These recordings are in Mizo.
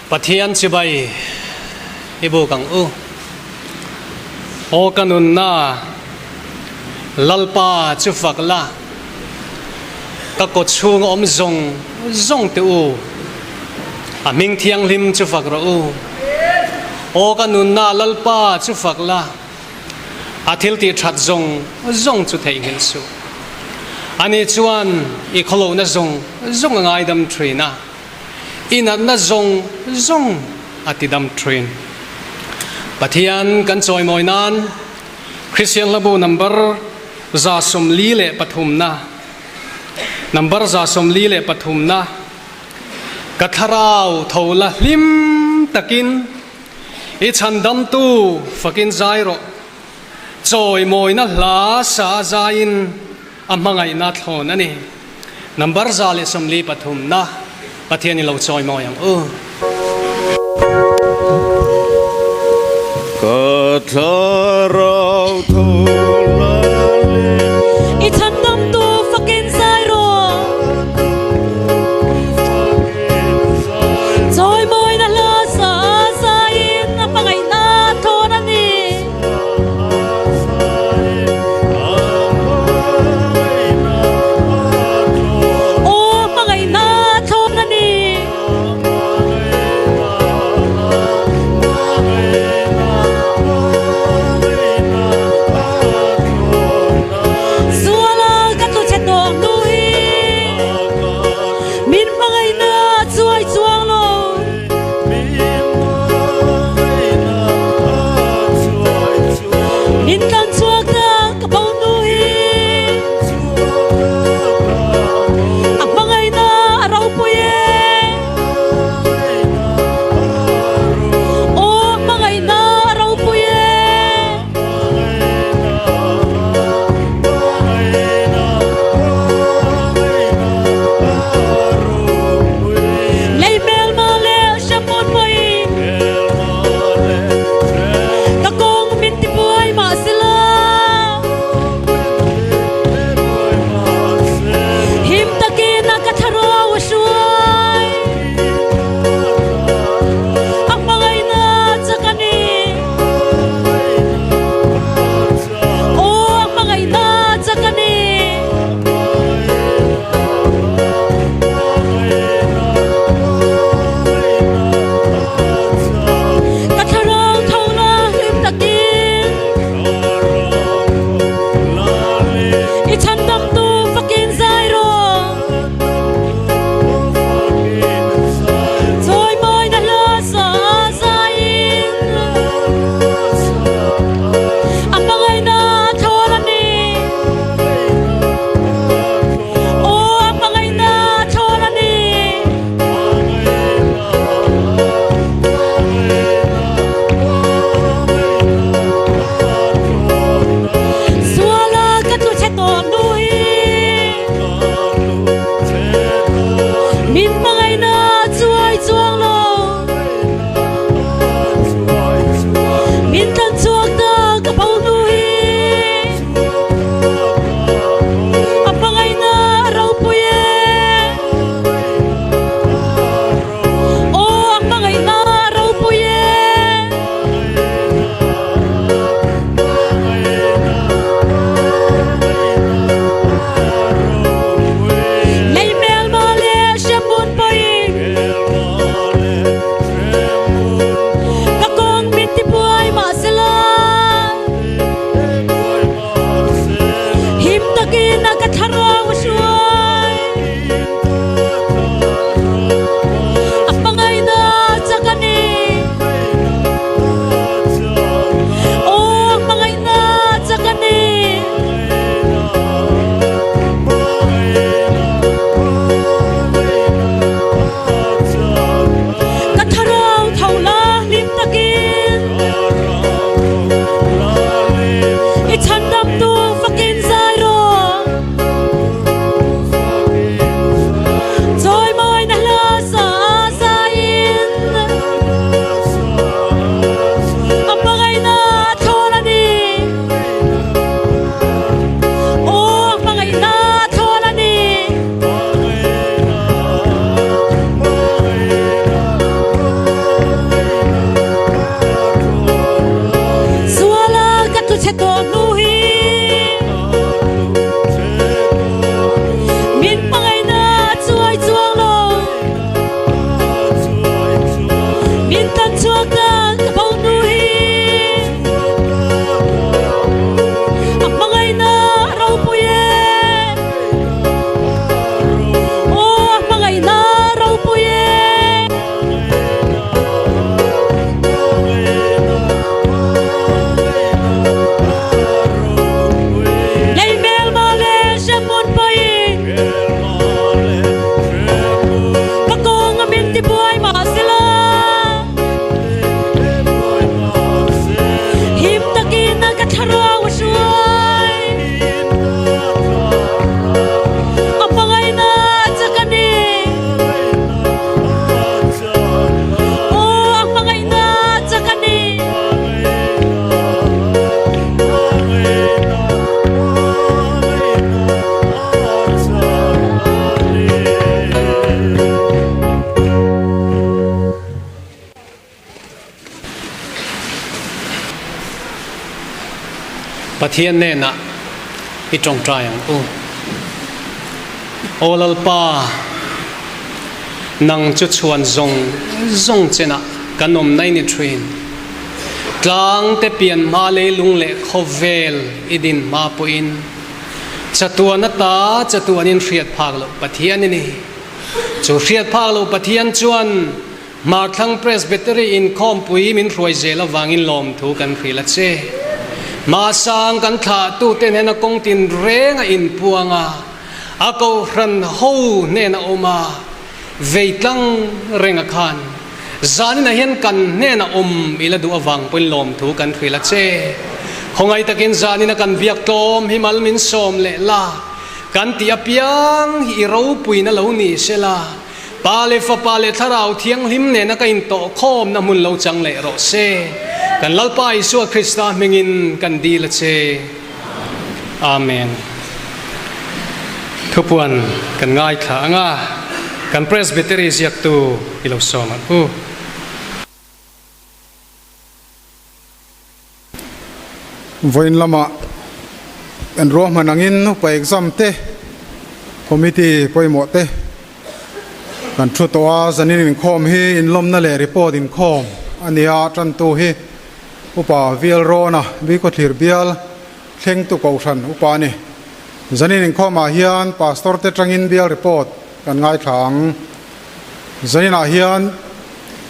Pathian chibai i buk ang u. Aw ka nunna, Lalpa chu fak la, ka kaw chhung awm zawng zawng te u, a hming thianghlim chu fak rawh u. Aw ka nunna, Lalpa chu fak la, A thil tih that zawng zawng chu theihnghilh suh. Ani chuan i khawlohna zawng zawng a ngaidam thin a, i natna zawng zawng a tidam thin. Pathian kan chawimawi nan Kristian hlabu number 143 na, number 143 na, Ka thlarau tho la hlim takin, I chhandamtu fakin zai rawh. Chawimawina hla sa a zaiin a hmangaihna thlawn a ni. Number 143 na Pathian i lo chawimawi ang u. Ka thlarau tho la le. I chhandamtu fakin zai rawh. Chawimawina hla sa zaiin a hmangaihna thawn a ni. Aw hmangaihna thawn a ni. Suala ka tlu chhe tawh hnu hi. Min hmangaihna chuai chuang lo. Min tlan chhuak ta ka bo nu hi. A hmangaihna a ropui e. Aw hmangaihna a ropui e. Lei hmelma leh hremhmun pawhin ka kawng min tibuai mahsela. chhe tawh hnu hi Min hmangaihna chuai chuang lo Min tan chhuak ta ka bo hnu hi A hmangaihna ropui e Aw a hmangaihna ropui e. Lei hmelma leh hremhmun pawhin ka kawng a min tibuai mahsela him takin ka thlarau a hruai. A hmangaihna chak a ni. Aw a hmangaihna chak a ni. Pathian hnenah i tawngtai ang u. Aw Lalpa, nang chu chhuan zawng zawng chenah kan awm nai ni thin. Tlang te pian hma leilung leh khawvel i din hma pawhin chatuan ata chatuanin hriat phak loh Pathian i ni. Chu hriat phak loh Pathian chuan Hmarthlang Presbytery inkhawmpui min hruai zel avangin lawmthu kan hrilh a che. Hmasang kan thlahtute hnena kawng tinreng a inpuang a, a kohhran ho hnena awm a, vei tlang renga khan zaninah hian kan hnena awm ila duh avang pawhin lawmthu kan hrilh a che. Khawngaih takin zanina kan biak tlawm hi mal min sawm leh la, kan tih apiang hi i ropuina lo ni sela, Pa leh Fapa leh Thlarau Thianghlim nena ka intawhkhawmna hmun lo chang leh rawh se. Kan Lalpa Isua Krista hmingin kan dil a che. Amen. Thupuan kan ngaithla ang a, kan Presbytery ziaktu i lo sawm ang u. Vawiin lamah kan ruahman angin upa exam te committee pawimawh te kan thu tawh a, zanin inkhawm hi inlawmna leh report inkhawm a ni a, tantu hi upa Vial Rawna Bikawthlir bial thlengtu kohhran upa a ni. Zanin inkhawmah hian pastor te tangin bial report kan ngaithla ang. Zainah hian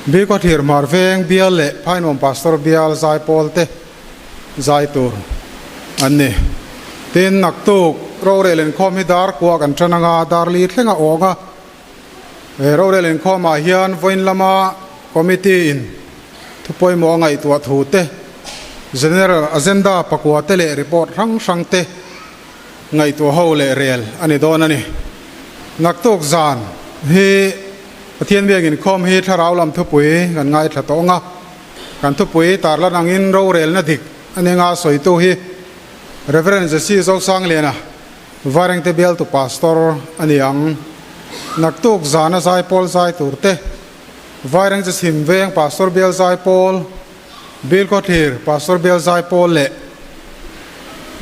Bikawthlir Hmar Veng bial leh Phainuam Pastor bial zaipawl te zai tur an ni. Tin, naktuk rorel inkhawm hi dar kua kan tan anga dar li thleng a awng a. He rorel inkhawmah hian vawiin lama committee in thu pawimawh a ngaihtuah thu te, General Agenda pakua te leh report hrang hrang te ngaihtuah ho leh rel a ni dawn a ni. Naktuk zan hi Pathian biak inkhawm hi thlarau lam thupui kan ngaithla tawh ang a, kan thupui tarlan angin rorelna dik a ni anga sawitu hi Rev. Jesse Zosangliana, Vairengte bialtu Pastor a ni ang. Naktuk zana zaipawl zai tur te, Vairengte chhim veng Pastor bial zaipawl, Bilkhawthlir Pastor bial zaipawl leh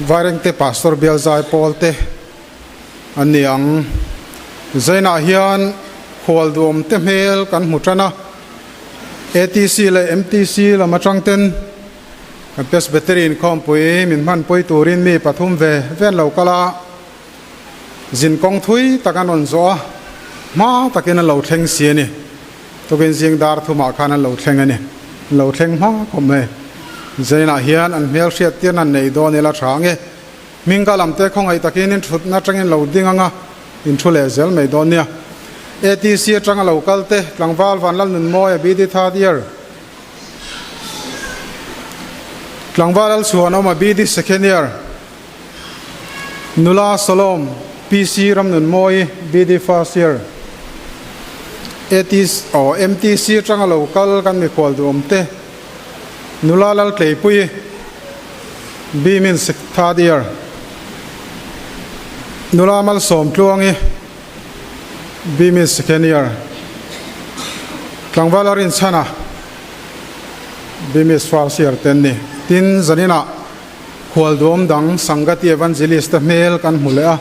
Vairengte Pastor bial zaipawl te an ni ang. Zainah hian khual duhawm te hmel kan hmu tan a, ATC leh MTC lam atang ten kan Presbytery inkhawmpui min hmanpui turin mi pathum ve ve an lo kal a, zin kawng thui tak an rawn zawh a, hma takin an lo thleng si a ni. Tukin zing dar thumah khan an lo thleng a ni. An lo thleng hma khawp mai. Zainah hian an hmel hriat tirna an nei dawn ila tha ang e. Hming ka lam te khawngaih takin in thutna atangin lo ding anga in thu leh zel mai dawn nia. ATC atanga lo kal te, Tlangval Vanlalnunmawia BD third year, Tlangval Lalchhuanawma BD second year, Nula Solom, PC Ramnunmawi, BD first year, ATC aw MTC atanga lo kal kan mikhual duhawm te, Nula Laltleipuii, B means third year, Nula Malsawmtluangi, B means second year, Tlangval Arinchhana, B means first year te an ni. Tin, zaninah. Khualduam dang Sangati Evangelist te hmel kan hmu leh a,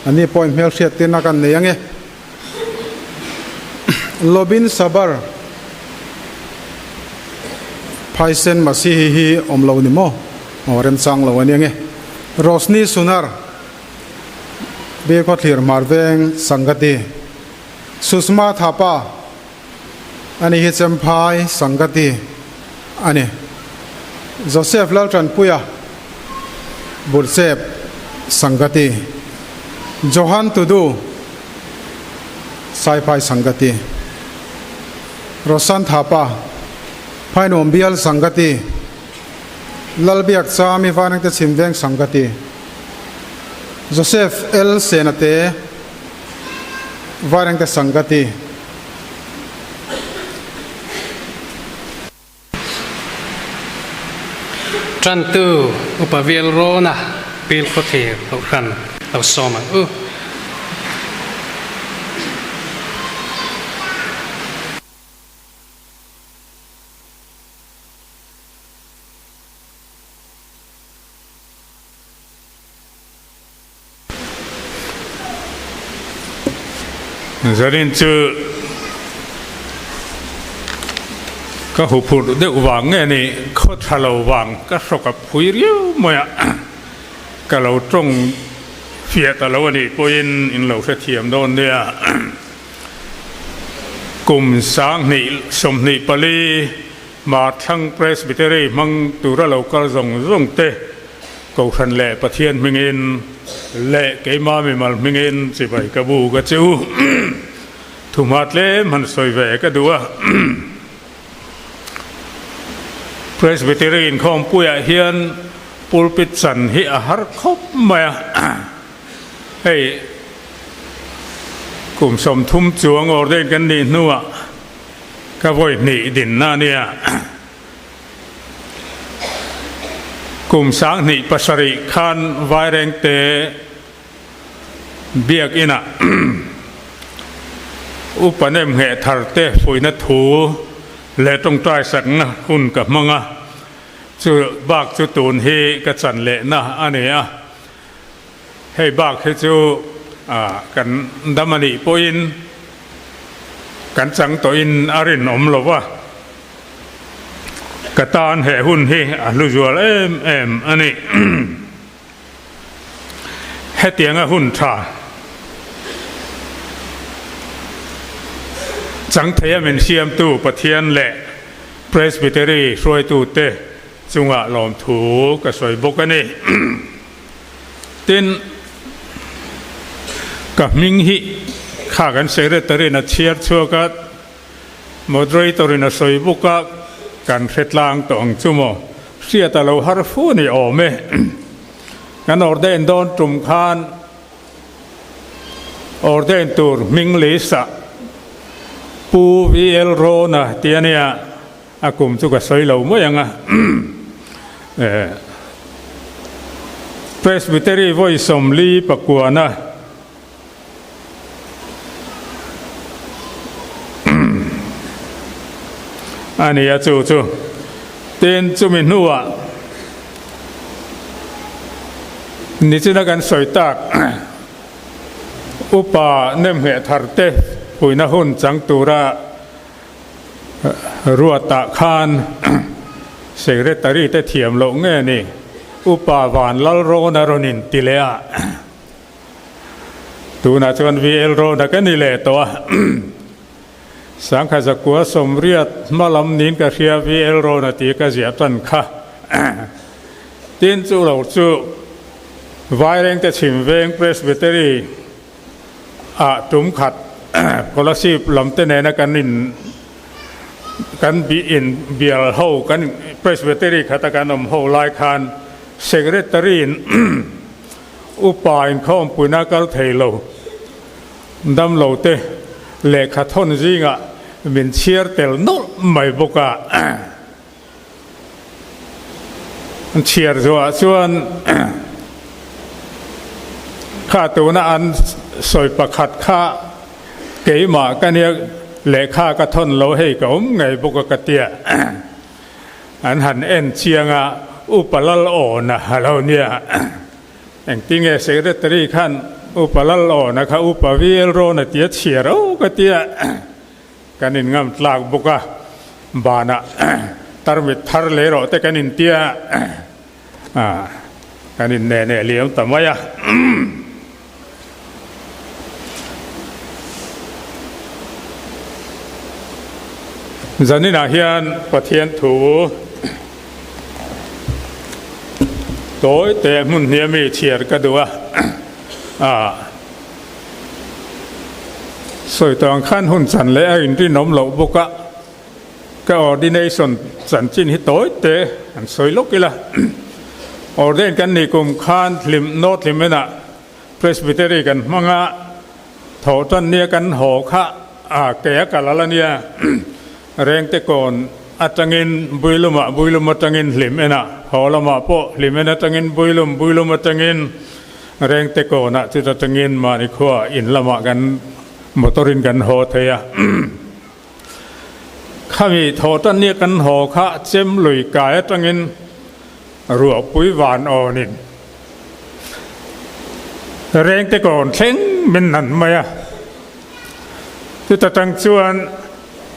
ani pawhin hmel hriat tirna kan nei ange. Lobin Sabar Phaisen Masihi hi awm lo ni maw? Aw remchang lo a ni ange. Rosni Sunar Bilkhawthlir Hmarveng Sangati Susma Thapa Ani hi Chemphai Sangati a ni. Joseph Laltanpuia Burchep Sangati, Johan Tudu Saiphai Sangati, Roshan Thapa Phainuam Bial Sangati, Lalbiak Chami Vanengte Chhimveng Sangati, Joseph L Senate Vairengte Sangati. Tantu Upa Vial Rawna Pil Khawthlir Kohhran lo sawm ang u. Zarin chu ka huphurh deuh vang nge ni khaw tha lo vang ka hrawk a phui riau mai a, ka lo tawng fiah ta lo a nih pawhin in lo hrethiam dawn nia. Kum 2024 Hmarthlang Presbytery hmang tura lo kal zawng zawng te Kohhran leh Pathian hmingin leh keimah mimal hmingin chibai ka bu ka che u. Thuhma tlem han sawi ve ka duh a. Presbytery inkhawmpuiah hian pulpit chan hi a har khawp mai a. Hei kum 30 chuang ordain kan nih hnuah ka vawi hnih dinna a nia. Kum 2007 khan Vairengte biakinah upa nem ngheh tharte fuihna thu leh tawngtai sakna hun ka hmang a, chu bak chu tun hi ka chan lehna a ni a. Hei bak hi chu kan dam a nih pawhin kan chang tawhin a rinawm lo va. Ka tan he hun hi a hlu zual em em a ni. Hetianga hun tha chang theia min siamtu Pathian leh Presbytery hruaitute chungah lawmthu ka sawi bawk a ni. Tin, ka hming hi kha kan Secretary-in a chhiar chhuak a, Moderator in a sawi bawk a, kan hre tlang tawh ang chu maw? Hriat a lo har fu ni awm e. Kan ordain dawn tum khan ordain tur hming list ah Pu VL Rawna tih a nia, a kum chu ka sawi lo mai ang a. Presbytery vawi 40 pakuana A ni a chu chu. Tin, chumi hnuah nichina kan sawi tak upa nemhmeh thar te puihna hun chang tura ruatah khan secretary te thiam loh nge ni upa Vanlalrawna rawn inti leh a. Tunah chuan VL Road a ka ni leh tawh a, 1980 hma lam niin ka hria VL Road a tih ka ziah tan kha. Tin chu lo chu Vairengte chhim veng Presbytery ah tum khat Kolasib lam te nena kan in kan in bial ho kan Presbytery khata kan awm ho lai khan Secretary in Upa inkhawmpuina kal thei lo damlo te lehkha thawn zingah min chhiar tel nawlh mai bawk a. Chhiar zuah chuan kha tuna an sawi pakhat kha keimah ka nia lehkha ka thawn lo hei ka awm ngei bawk a ka tia. An han en chiang a. Upa Lal Awna a lo nia. Engtinge Secretary khan Upa Lal Awna kha Upa VL Rawna tia chhiar o ka tia. Kan in ngam tlak bawk a, banah tarmit thar leh rawh te kan in tia kan in neh neh liam ta mai a. Zaninah hian Pathian thu tawi te hmun hnia mi chhiar ka duh a. Sawi tawh ang khan hun chan leh a inrinawm loh bawk a, ka ordination chanchin hi tawi te an sawi lawk ila. Ordain kan nih kum khan hlim North Hlimenah Presbytery kan hmang a, thawh tan nia kan haw kha a ke a kal al a nia. Rengte kawn atangin Builumah, Builum atangin Hlim enah, haw lamah pawh Hlim en atangin Builum, Builum atangin Rengte kawnah chut atangin mahni khua in lamah kan motor in kan haw thei a. Khami thawh tan nia kan haw kha chem lui kai atangin ruahpui van awnin Rengte kawn thleng min nan mai a. Chuta tang chuan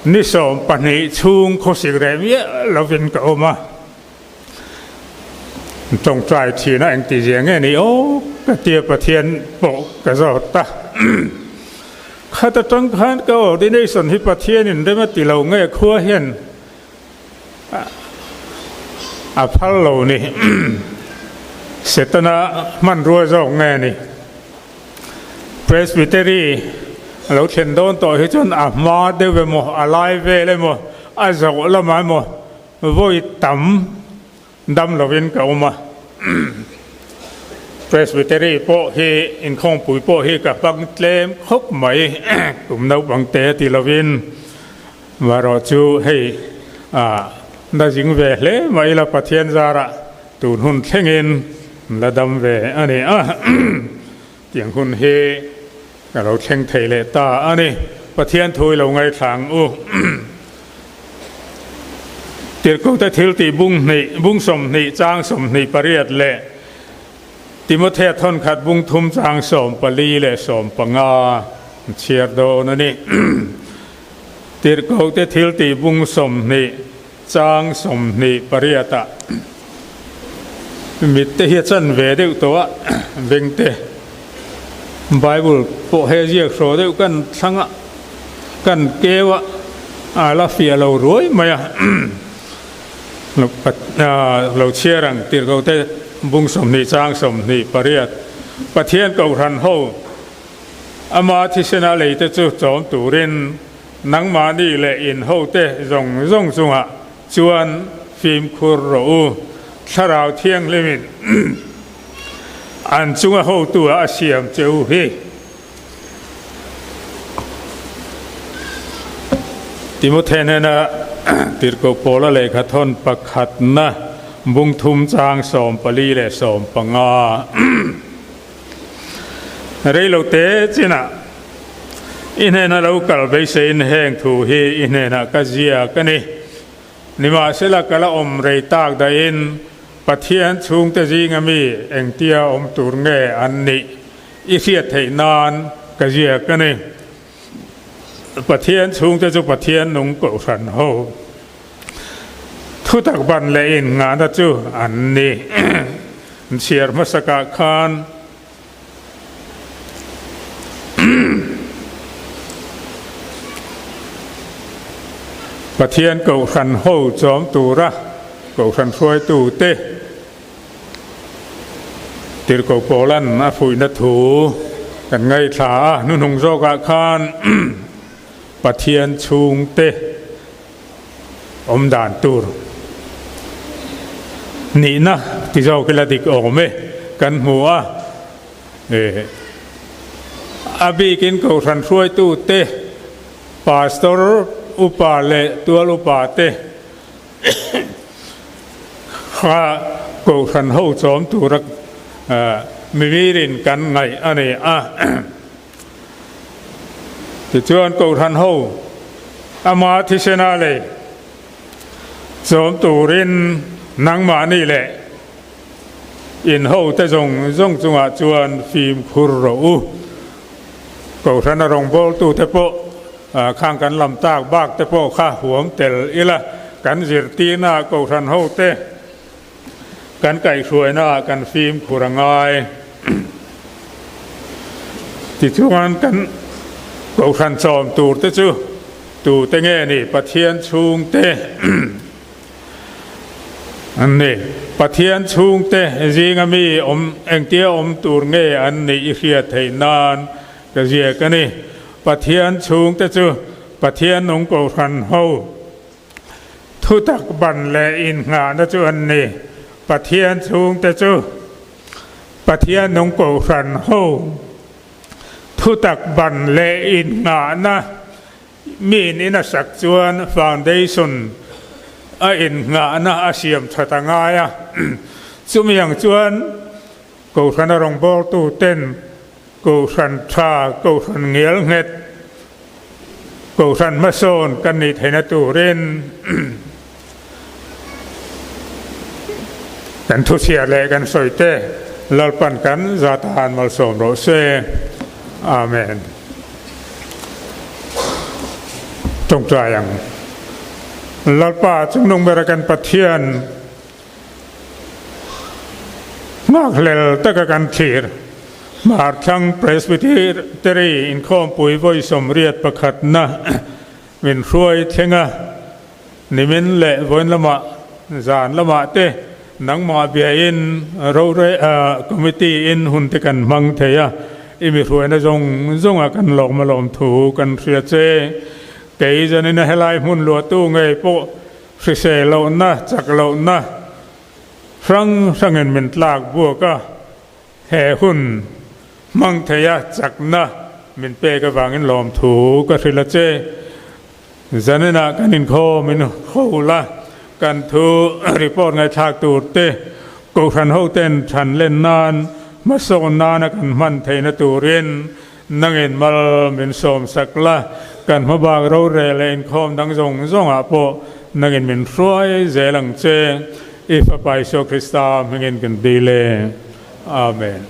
ni 12 chhung khawsik reh miah lovin ka awm a. Tawngtai thin a engti zia nge ni aw ka tia Pathian pawh ka zawt a. Khata tang khan ka ordination hi Pathianin rem a ti lo nge khua hian a phal lo ni. Setana hmanrua zawk nge ni. Presbytery a lo thlen dawn tawh hi chuan a hma deuh emaw a lai vel emaw a zawh lamah emaw vawi tam dam lovin ka awm a. Presbytery pawh hi inkhawmpui pawh hi ka hmang tlem khawp mai kum naupang te ti lovin marawh chu hei ah na zing ve hle mai la Pathian zarah Tun hun thlengin la dam ve a ni a, tiang hun hi ka lo thleng thei leh ta a ni. Pathian thu i lo ngaithla ang u. Tirhkohte thiltih bung hnih, bung 20 chang 28 leh Timothea thawnkhat bung thum chang 14 leh 15 chhiar dawn a ni. Tirhkohte thiltih bung 20 Chang 28 ah mitte hi a chan ve deuh tawh a, vengte Bible pawh he ziak hraw deuh kan thlang a, kan keu a, a la fiah lo ruai mai a. Lo chhiar ang tirhkote bung 20 chang 28 Pathian Kohhran ho ama thisena leite chu chawm turin Nangmahni leh in hote zawng zawng chungah chuan fimkhur rawh u. Thlarau Thianghlimin an chunga hotu ah a siam che u hi. Timothy hnena Tirhkoh Paula lehkha thawn pakhatna bung thum chang 14 leh 15. Reilote chinah i hnena lo kal beiseiin heng thu hi i hnenah ka ziak a ni. Nimahsela ka la awm rei tak dahin Pathian chhungte zinga mi engtia awm tur nge an nih i hriat theih nan ka ziak a ni. Pathian chhungte chu Pathian nung kohhran ho thutak ban leh innghahna chu an ni. Chhiar hmasakah khan Pathian kohhran ho chawm tura kohhran hruaitute Tirhkoh Paulan a fuihna thu kan ngaithla a, hnuhnung zawkah khan Pathian chhungte awm dan tur nihna ti zawk ila dik awm e kan hmu a, a bikin kohhran hruaitute, pastor upa leh tual upa te kha kohhran ho chawm tura mimirin kan ngaih a ni a. Tichuan Kohhran ho ama thisena lei chawm turin Nangmahni leh in hote zawng zawng chungah chuan fimkhur rawh u. Kohhrana rawngbawltute pawh khang kan lam tak bak te pawh kha huam tel ila, kan zirtirnaah kohhran hote kan kaihhruainaah kan fimkhur a ngai. Tichuan kan kohhran chawm tur te chu tute nge ni? Pathian chhungte. An ni. Pathian chhungte zinga mi awm engtia awm tur nge an nih i hriat theih nan ka ziak a ni. Pathian chhungte chu Pathian nung kohhran ho thutak ban leh innghahna chu an ni. Pathian chhungte chu Pathian nung kohhran ho thutak ban leh innghahna Miin in a sak chuan foundation a innghahna a siam that a ngai a, chumi ang chuan Kohhrana rawngbawltu ten Kohhran tha, Kohhran ngial nghet, Kohhran hmasawn kan nih theihna turin kan thuchhiah leh kan sawi te Lalpan kan zatahan malsawm rawh se. Amen. Tawngtai ang. Lalpa chungnung bera kan Pathian nghakhlel taka kan thlir Hmarthlang Presbytery inkhawmpui vawi 81 na min hruai thleng a, nimin leh vawiin lamah zan lamah te nangmah biain rore committee in hun te kan hmang thei a, i mi hruaina zawng zawnga kan lawm alawm thu kan hria che. Kei zanin a helai hmun luahtu ngei pawh hrisel lohna, chak lohna hrang hrangin min tlak buak a, He hun hmang theia chakna min pek avangin lawmthu ka hrilh a che. Zaninah kan inkhawm in ho la, kan thu report ngaihthlak tur te, Kohhran hoten than len nan, hmasawn nana kan hman theihna turin nangin mal min sawm sak la, kan hmabak rorel leh inkhawm dang zawng zawngah pawh nangin min hruai zel ang che. I Fapa Isua Krista hmingin kan dil e. Amen.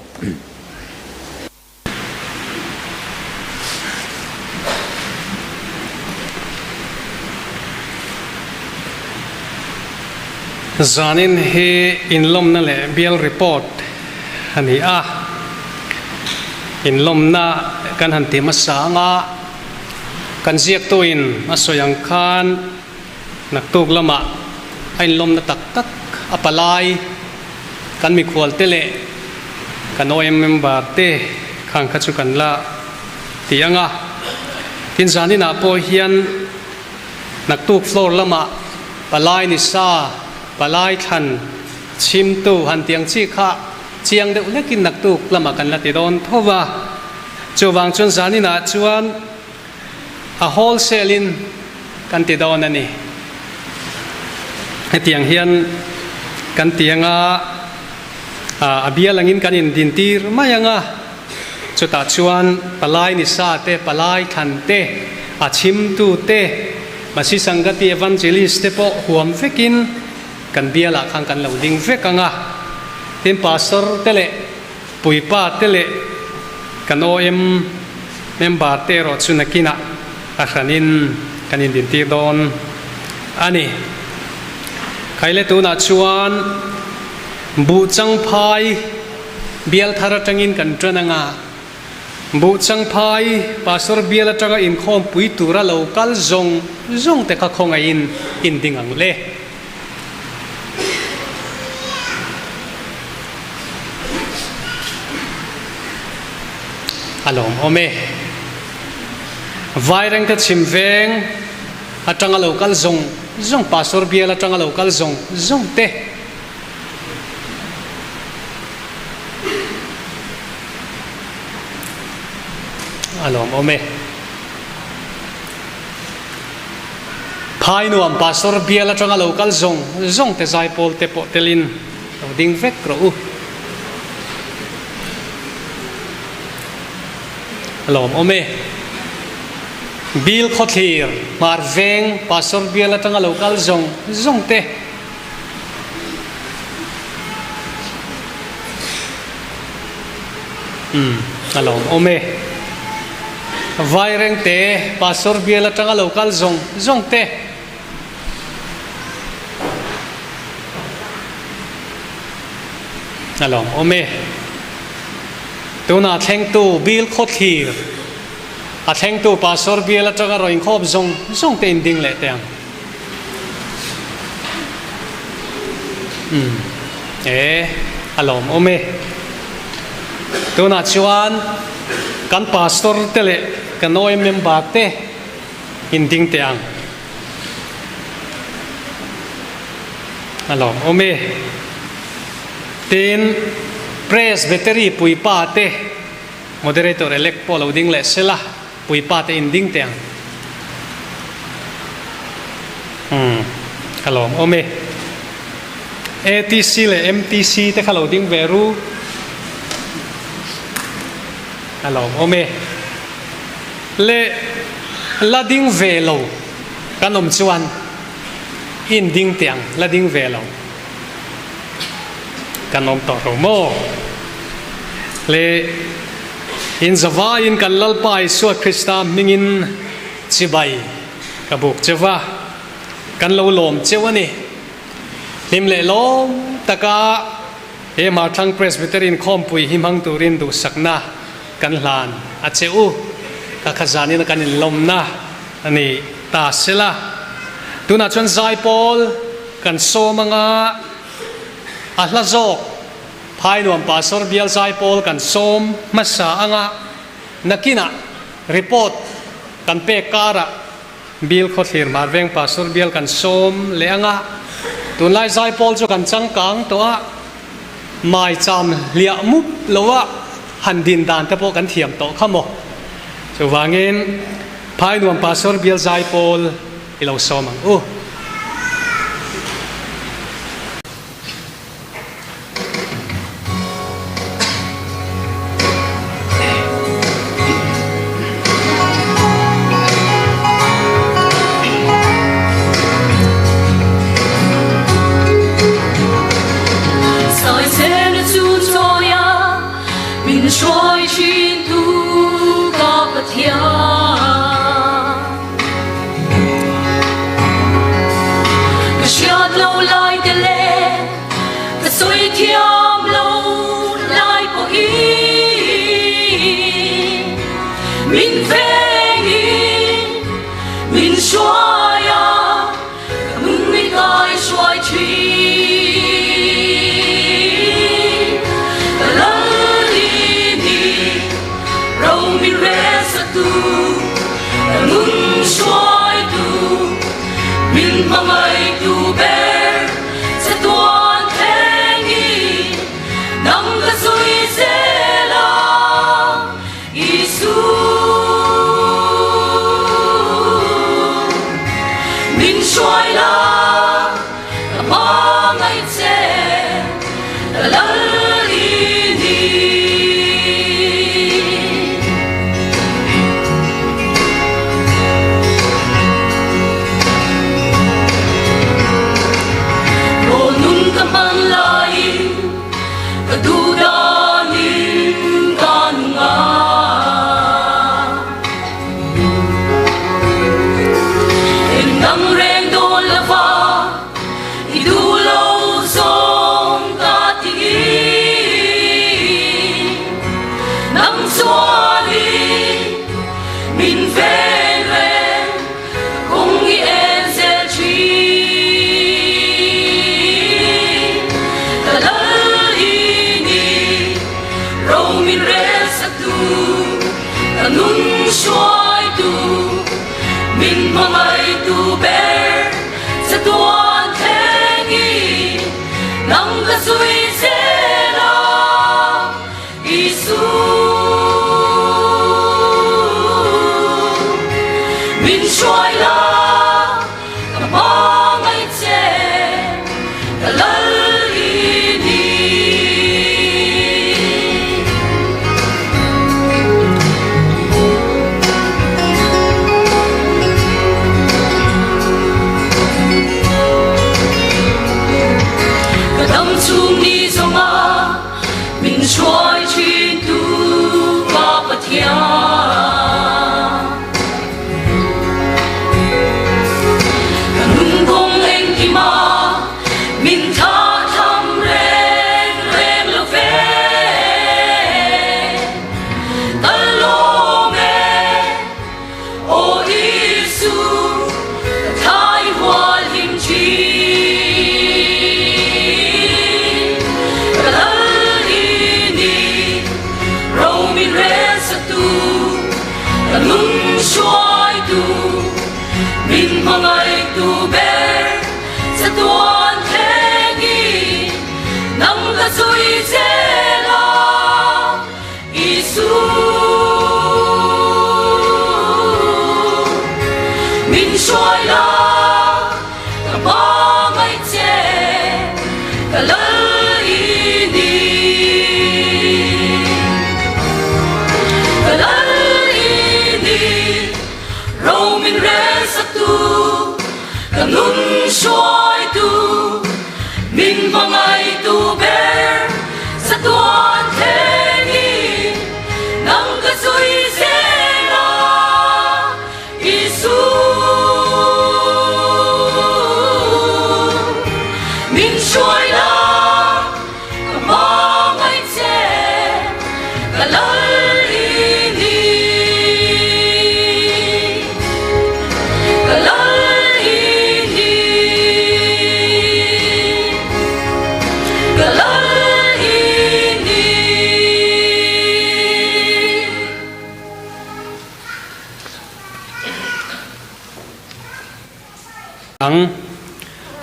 Zanin hi inlawmna leh bial report a ni a, inlawmna kan han ti hmasa anga kan ziaktuin a sawi ang khan, Naktuk lamah a inlawmna tak tak a palai kan mikhual te leh kan OM member te khang kha chu kan la ti ang a. Tin zaninah pawh hian naktuk floor lamah palai ni sa, palai thlan, chhimtu han ti ang chi kha chiang deuh hlekin naktuk lamah kan la ti dawn tho va. Chuvang chuan zaninah chuan A wholesale in kan ti dawn a ni. Hetiang hian kan ti anga a bial angin kan indintir mai anga, chutah chuan palai nisa te, palai thlan te, a chhimtu te, Masi Sangati Evangelist te pawh huam vekin kan bialah khan kan lo ding vek anga, tin Pastor te leh Puipa te leh kan OM member te erawh chu nakinah a hranin kan indintir dawn a ni. Khaile tunah chuan Buhchangphai bial thar atangin kan tan anga, Buhchangphai Pastor bial atanga inkhawmpui tura lo kal zawng zawng te kha khawngaihin inding ang le. A lawm awm e. Vairengte chhim veng atanga lo kal zawng zawng, Pastor bial atanga lo kal zawng zawng te a lawm awm e. Phai nuam Pastor bial atanga lo kal zawng zawng te zaipawl te pawh telin lo ding vek rawh u. A lawm awm e. Bill Khawthlir Hmar Veng Pastor bial atanga lo kal zawng zawng te. Umm a lawmawm e. Vairengte Pastor bial atanga lo kal zawng zawng te. A lawmawm e. Tunah thlengtu Bill Khawthlir a thlengtu Pastor bial atanga rawn inkhawm zawng zawng te in ding leh teh ang. Umm e a lawmawm e. Tunah chuan kan Pastor te leh kan OM member te in ding teh ang. A lawmawm e. Tin, Presbytery puipa te, Moderator elect pawh lo ding leh sela, puipa te in ding teh ang. Umm, a lawmawm e. ATC leh MTC te kha lo ding ve ru. A lawmawm e. Le la ding ve lo kan awm chuan in ding teh ang, la ding ve lo kan awm tawh lo maw? Le in zavaiin kan Lalpa Isua Krista hmingin chibai ka buk cheu va, kan lo lawm cheu a ni. Hlim leh lawm taka he Hmarthlang Presbyterian khawmpui hi hmang turin duhsakna kan hlan a che u. Ka kha zanin a kan inlawmna a ni ta sela. Tunah chuan zaipawl kan sawm anga a hla zawk Phainuam Pastor bial zaipawl kan sawm hmasa anga nakinah report kan pek karah Bill Khawthlir Hmarveng Pastor bial kan sawm leh anga tunlai zaipawl chu kan changkang tawh a, maicham hliah mup loa han din dan te pawh kan thiam tawh kha maw. Chuvangin Phainuam Pastor bial zaipawl i lo sawm ang u.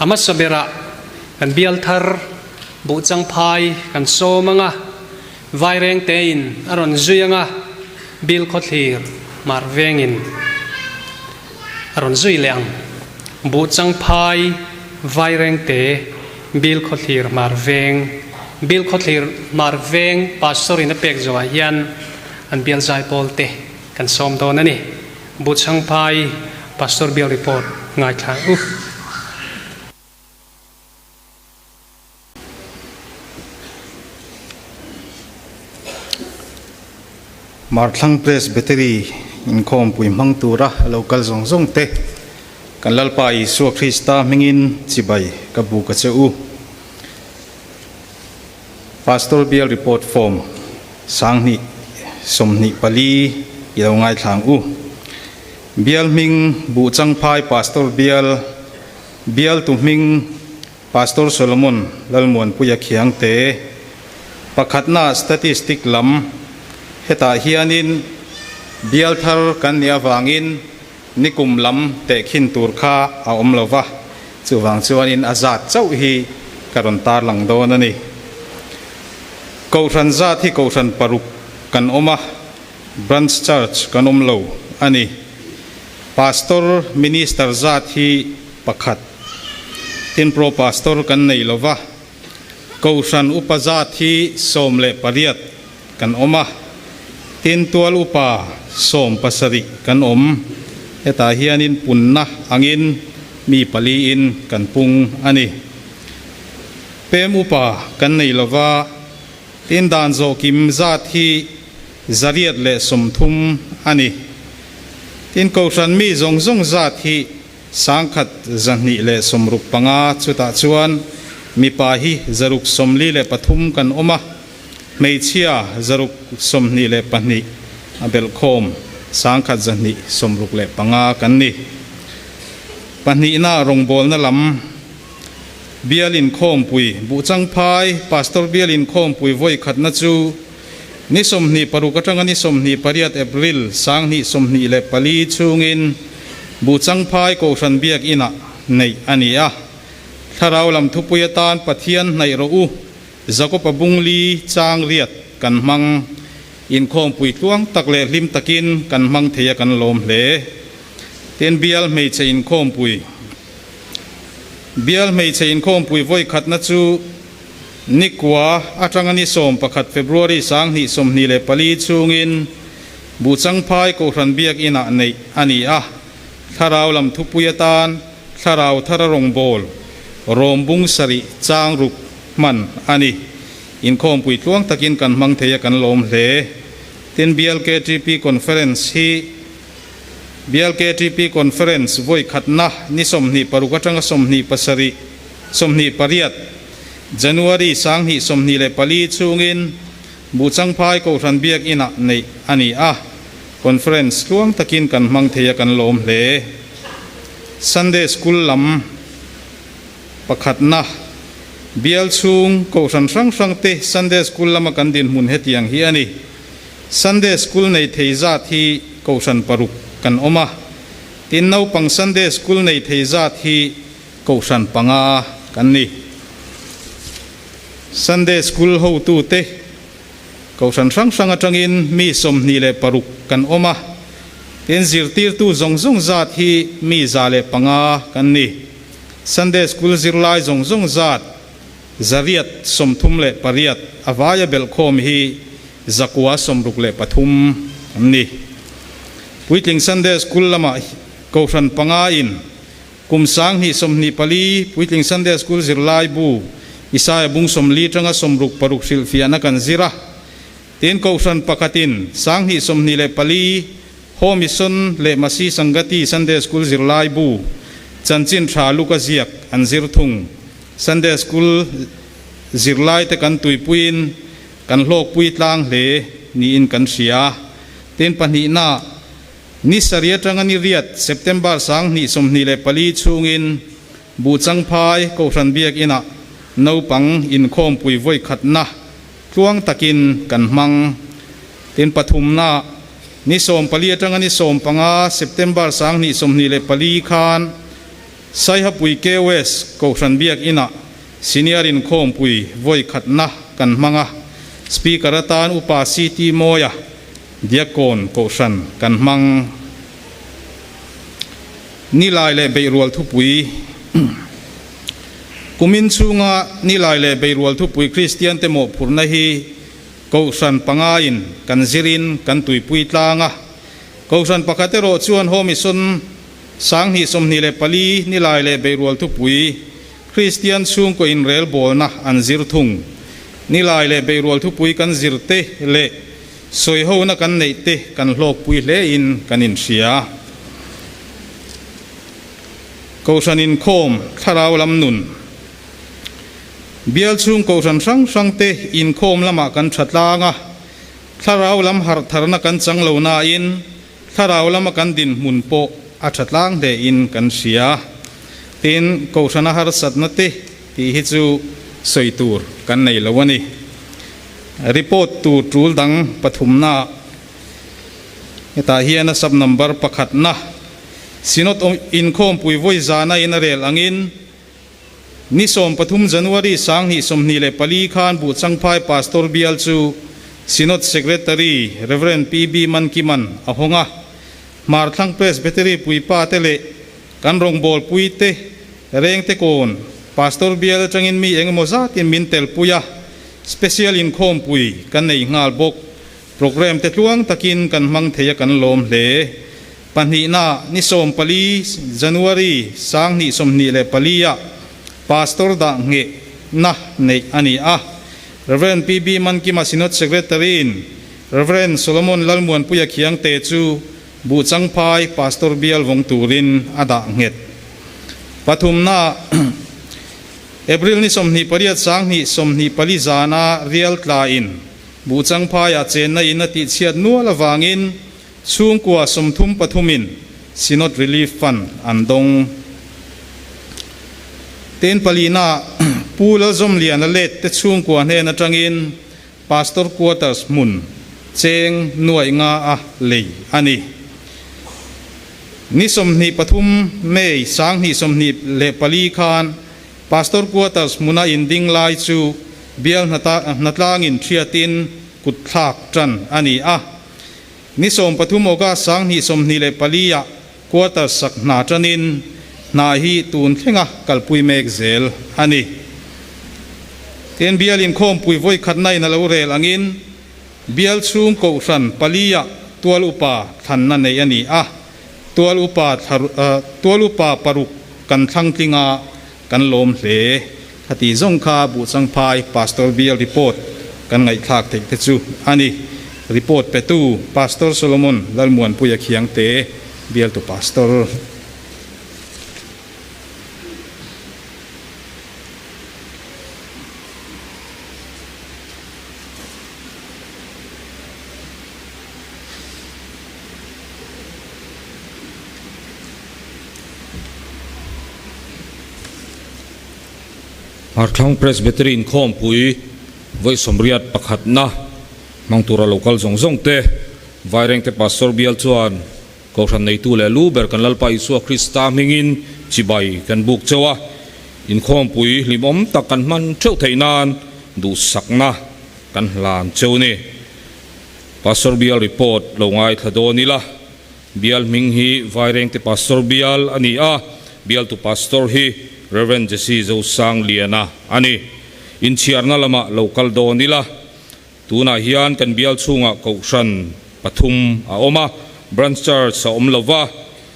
A hmasa berah kan bial thar Buhchangphai kan sawm ang a, Vaireng tein a rawn zui ang a, Bilkhawthlir Hmar vengin a rawn zui leh ang. Buhchangphai Vaireng te Bilkhawthlir Hmar veng Bilkhawthlir Hmar veng Pastor in a pek zawhah hian an bial zaipawl te kan sawm dawn a ni. Buhchangphai Pastor Bial Report ngaithla u. Marthlang Presbytery inkhawmpui hmang tura lo kal zawng zawng te kan Lalpa Isua Krista hmingin chibai ka buk a che u. Pastor Bial Report Form 2024 i lo ngaithlang u. Bial hming Buhchangphai Pastor Bial Bialtu hming Pastor Solomon Lalmuanpuia Khiangte, Pakhatna statistic lam hetah hianin bial thar kan nih avangin nikum lam tehkhin tur kha a awm lo va, chuvang chuanin a zat chauh hi ka rawn tarlang dawn a ni. Kohhran zat hi kohhran paruk kan awm a, Branch Church kan awm lo a ni. Pastor, Minister zat hi pakhat. Tin Pro Pastor kan nei lo va, Kohhran upa zat hi 18 kan awm a, tin tual upa 17 kan awm. Hetah hianin punna angin mi paliin kan pung a ni. Pem upa kan nei lo va, tin dan zawhkim zat hi 130 a ni. Tin Kohhran mi zawng zawng zat hi 1165 chutah chuan mipa hi 643 kan awm a, hmeichhia 622 a belhkhawm 1265 kan ni. Pahnihna rawngbawlna lam Bial Inkhawmpui Buhchangphai Pastor Bial Inkhawmpui vawi khatna chu ni 26 atanga ni 28 April 2024 chhungin Buhchangphai Kohhran Biakinah neih a ni a. Thlarau lam thupui atan Pathian hnaih rawh u, Jakob-a bungli chang riat kan hmang. Inkhawmpui tluang tak leh hlim takin kan hmang thei a kan lawm hle. Tin Bial Hmeichhe Inkhawmpui Bial Hmeichhe Inkhawmpui vawi khatna chu Nikua atanga ni 11 February 2024 chhungin Buhchangphai Kohhran Biakinah neih a ni a, Thlarau lam thupui atan Thlarau Thara Rawngbâwl Rawm Bung Sarih chang ruk hman a ni. Inkhawmpui tluang takin kan hmang thei a kan lawm hle. Tin Bial KTP Conference hi Bial KTP Conference vawi khatna ni 26 atanga 27 28 January 2024 chhungin Buhchangphai Kohhran Biakinah neih a ni a, Conference tluang takin kan hmang thei a kan lawm hle. Sunday School lam pakhatna Bial chhung Kohhran hrang hrangte Sunday School lama kan dinhmun hetiang hi a ni. Sunday School nei thei zat hi Kohhran paruk kan awm a, tin naupang Sunday School nei thei zat hi Kohhran panga kan ni. Sunday School hotute Kohhran hrang hrang atangin mi 26 kan awm a, tin zirtirtu zawng zawng zat hi mi 105 kan ni. Sunday School zirlai zawng zawng zat 838 a vaia belhkhawm hi 963 kan ni. Puitling Sunday School lamah Kohhran panga in Kum 2024 Puitling Sunday School zirlai bu Isaia bung 40 atanga 66 hrilhfiahna kan zir a. Tin Kohhran pakhatin 2024 Home Mission leh Masi Sangati Sunday School zirlai bu Chanchin Tha Luka ziak an zir thung. Sunday School zirlai te kan tuipuiin kan hlawkpui tlang hle niin kan hria. Tin pahnihna Ni sarih atanga ni riat, September 2024 chhungin Buhchangphai Kohhran Biakinah naupang inkhawmpui vawi khatna tluang takin kan hmang. Tin pathumna, ni 14 atanga ni 15 September 2024 khan. Saihapui KOS Kohhran Biak Inah Senior Inkhawmpui vawi khatna kan hmang a, Speaker atan Upa CT Mawia Diakkawn Kohhran kan hmang. Nilai leh Beihrual Thupui Kumin chhunga Nilai leh Beihrual Thupui Kristiante mawhphurhna hi Kohhran pangain kan zirin kan tuipui tlang a. Kohhran pakhat erawh chuan Home Mission 2024 Nilai leh Beihrual Thupui Kristian chhungkaw inrelbawlna an zir thung. Nilai leh Beihrual Thupui kan zir te leh sawihona kan neih te kan hlawkpui hlein kan inhria. Kohhran inkhawm thlarau lam nun. Bial chhung kohhran hrang hrang te inkhawm lamah kan tha tlang a, thlarau lam harh tharna kan chang lo nain thlarau lama kan dinhmun pawh a tha tlang hlein kan hria. Tin, kohhrana harsatna te tih hi chu sawi tur kan nei lo a ni. Report tur tul dang pathumnaah hetah hian a sub number pakhatna Synod inkhawmpui vawi zana in a rel angin Ni 13 January 2024 khan Buhchangphai Pastor Bial chu Synod Secretary Rev. PB Mankiman a hawng a. Hmarthlang Presbytery puipa te leh kan rawngbawlpui te Rengte kawn Pastor Bial atangin mi engemaw zatin min telpui a, Special inkhawmpui kan nei nghal bawk. Programme te tluang takin kan hmang thei a kan lawm hle. Pahnihna, ni 14 January 2024 ah Pastor dah nghehna neih a ni a. Rev. PB Mankima Synod Secretary in Rev. Solomon Lalmuanpuia Khiangte chu Buhchangphai Pastor bial vawng turin a dah nghet. Pathumna, April ni 28 2024 zana rial tlain Buhchangphaiah chenna in a tihchhiat nual avangin chhungkua 33 in Synod Relief Fund an dawng. Ten palina Pu Lalzawmliana let te chhungkua hnen atangin Pastor Quarters hmun cheng nuaih nga a lei a ni. Ni 23 May 2024 khan Pastor Quarters hmuna inding lai chu bial hnatlangin thiatin kut thlak tan a ni a. Ni 13 August 2024 ah Quarters sak hna tanin hna hi tun thlenga kalpui mek zel a ni. Tin, bial inkhawmpui vawi khatna in a lo rel angin bial chhung kohhran pali ah tual upa thlanna nei a ni a. Tual upa tual upa paruk kan thlang tlinga kan lawm hle. Khati zawng kha Buhchangphai Pastor Bial report kan ngaihthlak theih te chu a ni. Report petu Pastor Solomon Lalmuanpuia Khiangte, Bialtu Pastor. Hmarthlang Presbytery inkhawmpui vawi sawmriat pakhatna hmang tura lo kal zawng zawng te, Vairengte Pastor Bial chuan Kohhran neitu leh lu ber kan Lalpa Isua Krista hmingin chibai kan buk cheu a, inkhawmpui hlimawm tak kan hman theuh theih nan duhsakna kan hlan cheu ni. Pastor Bial report lo ngaithla dawn ila, Bial hming hi Vairengte Pastor Bial a ni a, Bialtu Pastor hi Rev. Jesse Zosangliana a ni. Inchhiarna lamah lo kal dawn ila, tunah hian kan bial chhungah Kohhran pathum a awm a, Branch Church a awm lova,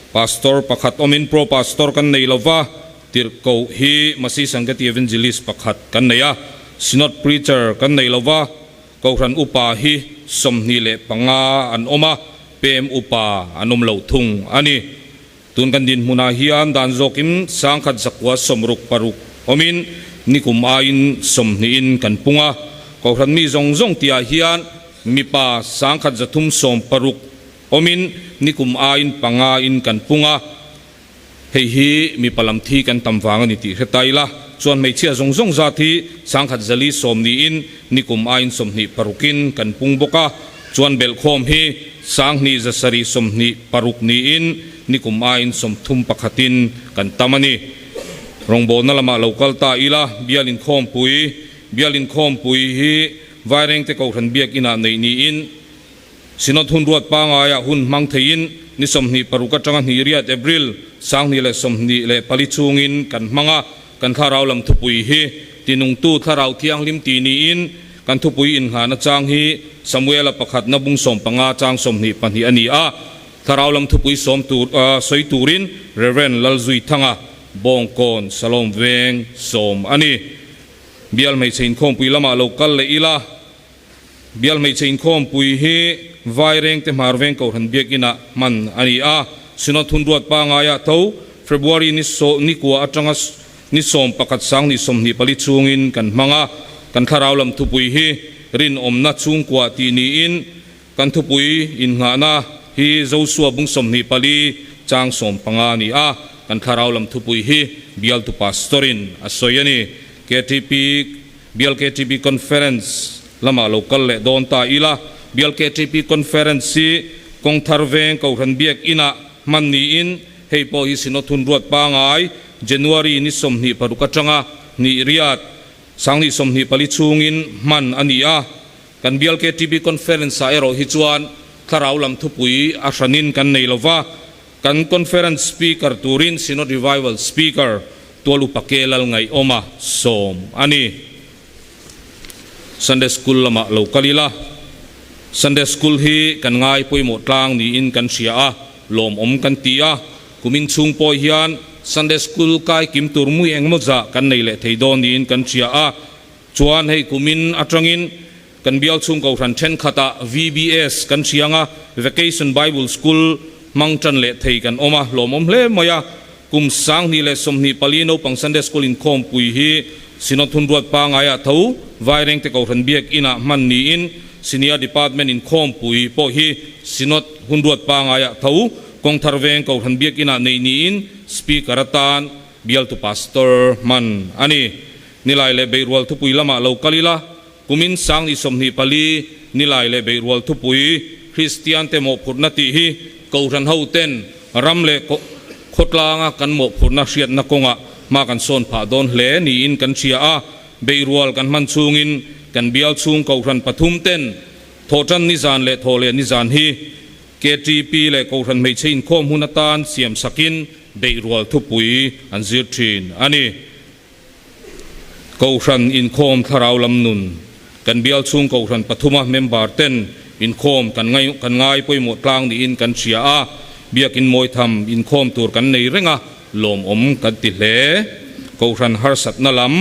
Pastor pakhat awmin Pro Pastor kan nei lova, Tirhkoh hi Masi Sangati Evangelist pakhat kan nei a, Synod Preacher kan nei lova, Kohhran upa hi 25 an awm a, pem upa an awm lo thung a ni. Tun kan dinhmunah hian dan zawkin 1166 awmin nikum aiin 20 in kan pung a. Kohhran mi zawng zawng tihah hian mipa 1360 awmin nikum aiin panga in kan pung a. Hei hi mipa lam thi kan tam vang a ni tih hre ta ila, chuan hmeichhia zawng zawng zat hi 1110 niin nikum aiin 26 in kan pung bawk a, chuan belhkhawm hi 2726 niin. nikum aiin 31 in kan tam a ni. Rawngbawlna lamah lo kal ta ila, Bial Inkhawmpui, Bial Inkhawmpui hi Vairengte Kohhran Biak Inah neih niin Synod hun ruat pangaiah hun hmang theiin ni 26 atanga hnih riat April 2024 chhungin kan hmang a, kan thlarau lam thupui hi tinungtu thlarau thianghlim ti niin kan thupui inngahna chang hi Samuela pakhatna bung 15 chang 22 a ni a, thlarau lam thupui sawm tur sawi turin Rev. Lalzuithanga Bawngkawn Salom Veng sawm a ni. Bial hmeichhe inkhawmpui lamah lo kal leh ila. Bial hmeichhe inkhawmpui hi Vairengte Hmarveng Kohhran Biakinah hman a ni a, Synod hun ruat pangaiah tho February ni ni kua atanga ni 11 2024 chhungin kan hmang a, kan thlarau lam thupui hi rinawmna chhungkua tih niin kan thupui innghahna hi Josua bung 24 chang 15 a ni a, kan thlarau lam thupui hi bialtu Pastor-in a sawi a ni. Ktp. Bial ktp Conference lamah lo kal leh dawn ta ila, Bial ktp Conference hi Kawngthar Veng Kohhran Biak Inah hman niin hei pawh hi Synod hun ruat pangai January ni 26 atanga hnih riat 2024 chhungin hman a ni a. Kan Bial ktp Conference ah erawh hi chuan thlarau lam thupui a hranin kan nei lova, Kan Conference Speaker turin Synod Revival Speaker Tual Upa Ke Lalngaihawma sawm a ni. Sunday School lamah lo kal ila, Sunday School hi kan ngai pawimawh tlang niin kan hria a, lawmawm kan ti a. Kumin chhung pawh hian Sunday School kai kim tur mui engemaw zah kan nei leh thei dawn niin kan hria a. Chuan hei kumin atangin Kan bial chhung kohhran thenkhatah VBS kan hriang a, Vacation Bible School hmang tan leh thei kan awm a, hlawmawm hle mai a. Kum 2024 naupang Sunday School inkhawmpui hi Synod hun ruat pangaiah tho Vairengte Kohhran Biak Inah hman niin Senior Department inkhawmpui pawh hi Synod hun ruat pangaiah tho Kawngthar Veng Kohhran Biak Inah neih niin Speaker atan bialtu Pastor hman a ni. Nilai leh Beihrual thupui lamah lo kal ila. Kumin 2024 nilai leh beihrual thupui Kristiante mawhphurhna tih hi Kohhran hoten ram leh khawtlanga kan mawhphurhna hriatna kawngah hma kan sawn phah dawn hle niin kan hria a, beihrual kan hman chhungin kan bial chhung Kohhran pathum ten thawhtan nizan leh thawhleh nizan hi KTP leh Kohhran hmeichhe inkhawm hun atan siam sakin beihrual thupui an zir thin a ni. Kohhran inkhawm thlarau lam nun, Kan bial chhung kohhran pathuma member ten inkhawm kan ngai kan ngai pawimawh tlang niin kan hria a, biakin mawitham inkhawm tur kan nei reng a, lawmawm kan ti hle. Kohhran harsatna lam,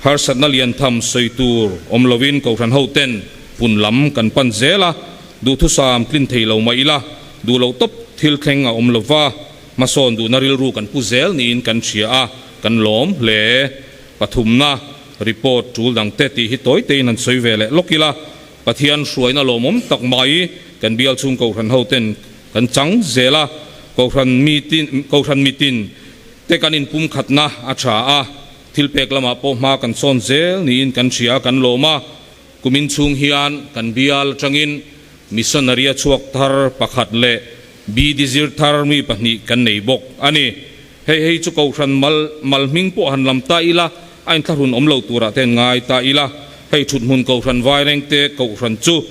Harsatna lian tham sawi tur awm lovin kohhran ho ten pun lam kan pan zel a, duhthusam tlin thei lo mah ila, duh loh tawp thil thleng a awm lova, Hmasawn duhna rilru kan pu zel niin kan hria a, kan lawm hle. Pathumna, report tul dangte tih hi tawi tein han sawi ve leh lawk ila, Pathian hruaina lawmawm tak mai kan bial chhung Kohhran hoten kan chang zel a, Kohhran mitin Kohhran mitin te kan inpumkhatna a tha a, thilpek lamah pawh hma kan sawn zel niin kan hria a, kan lawm a. Kumin chhung hian kan bial atangin missionary a chhuak thar pakhat leh BD zir thar mi pahnih kan nei bawk a ni. Hei hei chu Kohhran mal mal hming pawh han lam ta ila, a inthlahrun awm lo turah te an ngai ta ila. Hei thuthmun Kohhran Vairengte Kohhran chu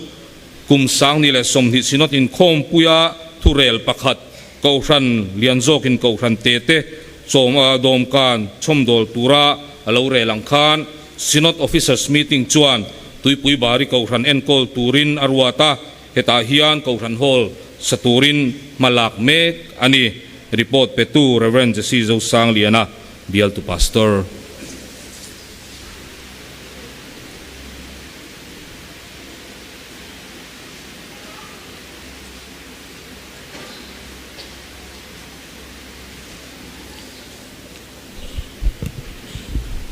kum 2020 Synod inkhawmpuia thurel pakhat Kohhran lian zawkin Kohhran te te chawm dawmkan chhawmdawl tura a lo rel ang khan Synod Officers Meeting chuan Tuipui Bari Kohhran enkawl turin a ruat a. Hetah hian Kohhran Hall sa turin hma lak mek a ni, report petu Rev. Jesse Zosangliana, bialtu Pastor.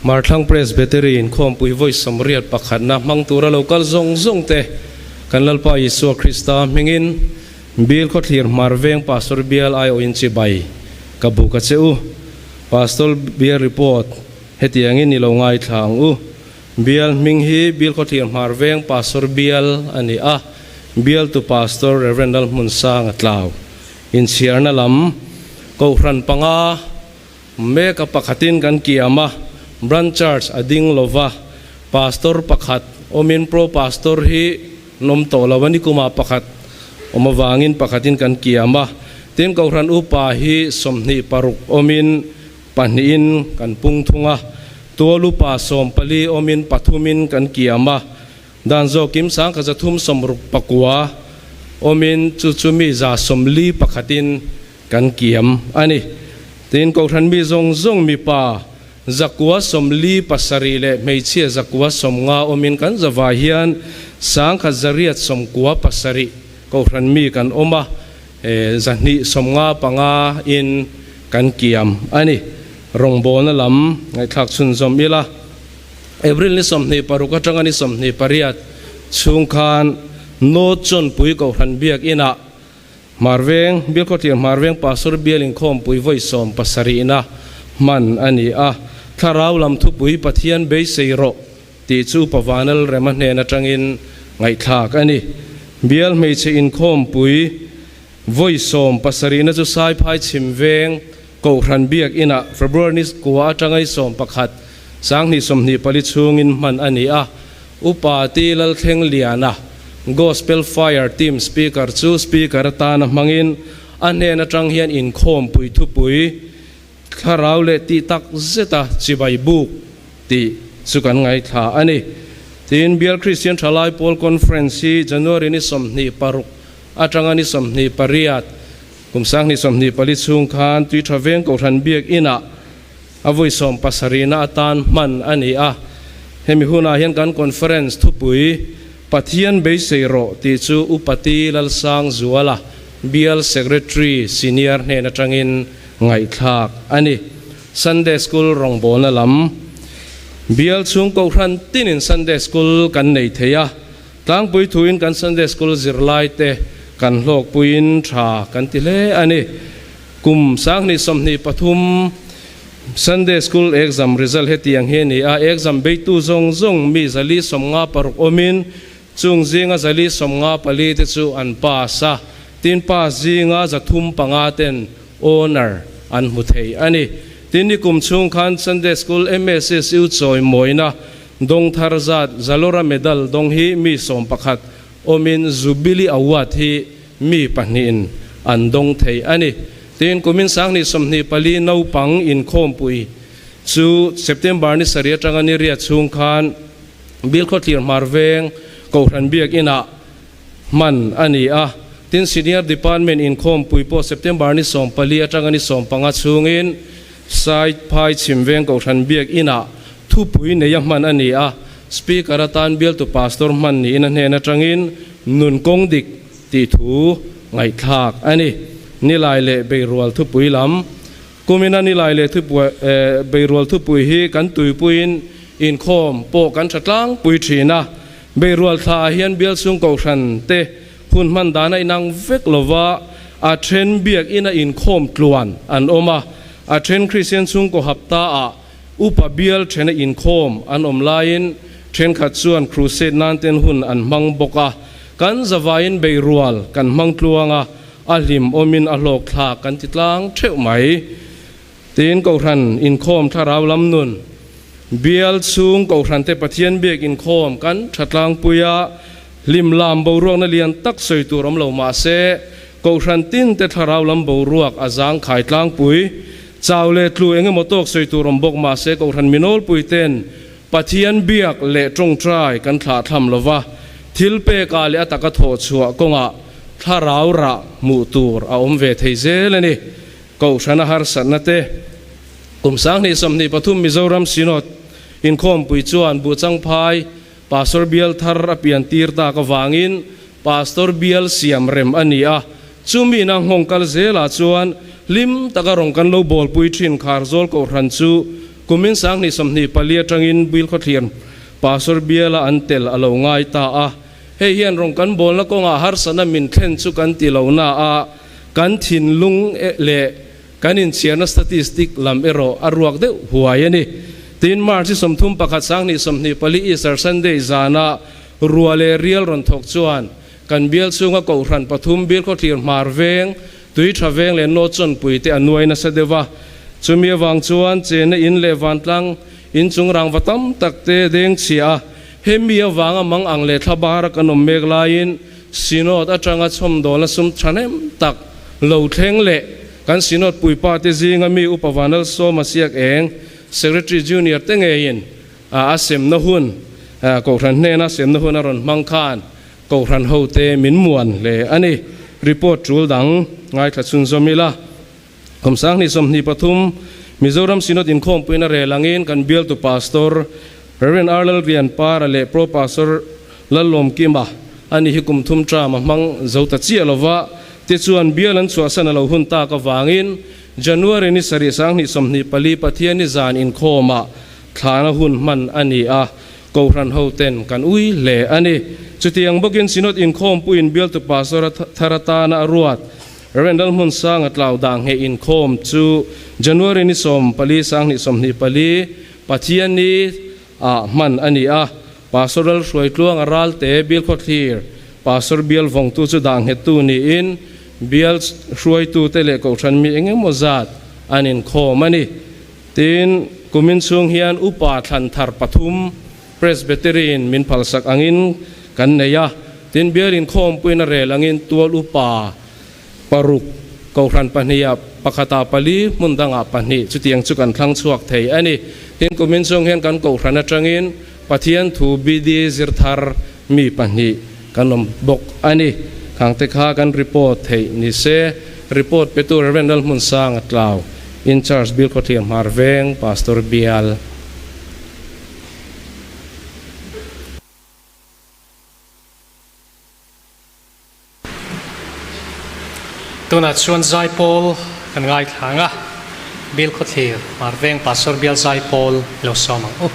Marthlang Presbytery inkhawmpui vawi 81na hmang tura lo kal zawng zawng te kan Lalpa Isua Krista hmingin Bil Khawthlir Hmar Veng Pastor Bial aiawhin chibai ka buk a che u. Pastor Bial report hetiangin i lo ngaithla ang u. Bial hming hi Bil Khawthlir Hmar Veng Pastor Bial a ni a, Bialtu Pastor Rev. Lalhmunsanga Tlau. Inchhiarna lam Kohhran panga meka pakhatin kan kiam a, Branch Church a ding lova, Pastor pakhat awmin Pro Pastor hi an awm tawh lo a, nikumah pakhat awm avangin pakhatin kan kiam a, tin Kohhran Upa hi 26 awmin pahnihin kan pung thung a, Tual Upa 14 awmin pathumin kan kiam a, Dan zawk kim 1369 awmin chu chu mi 41in kan kiam a ni. Tin, Kohhran mi zawng zawng mipa 947 leh hmeichhia 950 awmin kan zavai hian 1897 Kohhran mi kan awm a, 255 in kan kiam a ni. Rawngbawlna lam ngaihthlak chhunzawm ila. April ni 26 atanga ni 28 chhung khan North Chawnpui Kohhran Biak Inah Hmarveng, Bilkhawthlir Hmarveng Pastor Bial Inkhawmpui vawi sawm pasarihna hman a ni a. Thlarau lam thupui Pathian beisei rawh tih chu Upa Vanal Rema hnen atangin ngaihthlak a ni. Bial hmeichhe inkhawmpui vawi sawm pasarihna chu Saiphai Chhimveng Kohhran Biak Inah February ni kua atanga i 11, 2024 chhungin hman a ni a. Upa T. Lalthlengliana, Gospel Fire Team Speaker chu Speaker atana hmangin a hnen atang hian inkhawmpui thupui, Thlarau leh tih tak zeta chibai buk tih chu kan ngaithla a ni. Tin, Bial Kristian Thalai Pawl Conference hi January ni 26 atanga ni 28, Kum 2024 chhung khan tui tha veng Kohhran Biak Inah a vawi sawm pasarihna atan hman a ni a. Hemi hunah hian kan conference thupui Pathian beisei rawh tih chu Upati Lalsang Zuala, Bial Secretary Senior hnen atangin ngaihthlak a ni. Sunday School rawngbawlna lam Bial chhung Kohhran tinin Sunday School kan nei thei a. Tlangpui thuin kan Sunday School zirlaite kan hlawkpuiin tha kan ti hle a ni. Kum 2023 Sunday School exam result hetiang hi a ni a, exam beitu zawng zawng mi 456 awmin chung zinga 454 te chu an pass a, tin pass zinga 305 ten honour an hmu thei a ni. Tin nikum chhung khan Sunday School MSSU chawimawina Dawng thar zat Zalora Medal dawng hi mi 11 awmin Jubilee Award hi mi pahnihin an dawng thei a ni. Tin, kumin 2024 naupang inkhawmpui chu September ni sarih atanga ni riat chhung khan Bilkhawthlir Hmarveng Kohhran Biak Inah hman a ni a. Tin, Senior Department inkhawmpui pawh September ni 14 atanga ni 15 chhungin Saiphai Chhimveng Kohhran Biak Inah thupui neia hman a ni a, Speaker atan bialtu Pastor hman niin a hnen atangin nun kawng dik tih thu ngaihthlak a ni. Nilai leh Beirual thupui lam Kumina Nilai leh Beirual thupui hi kan tuipuiin inkhawm pawh kan tha tlangpui thin a, Beirual thlaah hian bialchhung Kohhran te Hun hman dan a inang vek lova, a then biakina inkhawm tluan an awm a, a then Kristian chhungkaw hapta ah upa bial thena inkhawm an awm laiin thenkhat chuan crusade nan ten hun an hmang bawk a, kan zavaiin beirual kan hmang tluang a, a hlim awmin a hlawk thlak kan ti tlang theuh mai. Tin Kohhran inkhawm thlarau lam nun, bial chhung Kohhran te Pathian biak inkhawm kan tha tlangpui a, hlim lam boruakna lian tak sawi tur awm lo mah se, Kohhran tin te thlarau lam boruak a zang khai tlangpui. Chau leh tlu eng emaw tawk sawi tur awm bawk mah se Kohhran minawlpui ten Pathian biak leh tawngtai kan thlah thlam lo va, thil pekah leh a taka thawh chhuah kawngah thlarau rah hmuh tur a awm ve thei zel a ni. Kohhrana harsatna te, Kum 2023 Mizoram Synod inkhawmpui chuan Buhchangphai Pastor bial thar a pian tir tak avangin Pastor bial siam rem a ni a, chumi ina nghawng kal zelah chuan hlim taka rawn kan lo bawlpui thin Kharzawl Kohhran chu kumin 2024 atangin Bilkhawthlir Pastor biala an tel a lo ngai ta a, hei hian rawn kan bawlna kawngah harsatna min thlen chu kan ti lo na a, Kan thinlung leh kan inchhiarna statistic lam erawh a ruak deuh huai a ni. Tin, March 31 2024 Easter Sunday zana rua leh rial rawn thawk chuan kan bial chhunga Kohhran pathum Bilkhawthlir Hmar Veng, Tui tha veng leh naw chawnpui te a nuai nasa deuh a, chumi avang chuan chenna in leh vantlang in chung rangva tam tak te deng chhia a, hemi avanga mang ang leh thla bara kan awm mek laiin Synod atanga chhawmdawlna sum thahnem tak lo thleng leh kan Synod puipa te zinga mi Upa Vanlalsawma Siak Eng, Secretary Junior te ngeiin a semna hun, Kohhran hnena semna hun a rawn hmang khan Kohhran hote min muan hle a ni. Report tul dang ngaithla chhunzawm ila. Kum 2023 Mizoram Synod inkhawmpuina rel angin kan bialtu Pastor Rev. R. Lalrianpara leh Pro Pastor Lallawmkima a ni hi kum thum term a hmang zo ta chiah lova, tichuan bial an chhuahsan a lo hun tak avangin January ni sarih 2024 Pathianni zan inkhawmah thlana hun hman a ni a. Kohhran hoten kan ui hle a ni. Chutiang bawkin Synod inkhawmpuiin bialtu Pastor a thar atana a ruat Rev. Lalhmunsanga tlau dah ngheh inkhawm chu January ni 14 2024 Pathianni ah hman a ni a. Pastor Lalhruaitluanga Ralte Bilkhawthlir Pastor bial vawngtu chu dah nghettu niin bial hruaitute leh kohhran mi engemaw zat an inkhawm a ni. Tin, kumin chhung hian upa thlan thar pathum Presbytery-in min phalsak angin kan nei a, tin bial inkhawmpuiin a rel angin tual upa paruk, kohhran pahniha pakhata pali, hmun dangah pahnih chutiang chu kan thlang chhuak thei a ni. Tin, kumin chhung hian kan kohhran atangin Pathian thu BD zir thar mi pahnih kan awm bawk a ni. Khangte kha kan report theih ni se, report petu Rev. Lalhmunsanga Tlau, In Charge Bilkhawthlir Hmar Veng, Pastor Bial. Tunah chuan Zaipawl kan ngaithla ang a, Bilkhawthlir Hmar Veng Pastor Bial Zaipawl i lo sawm ang u.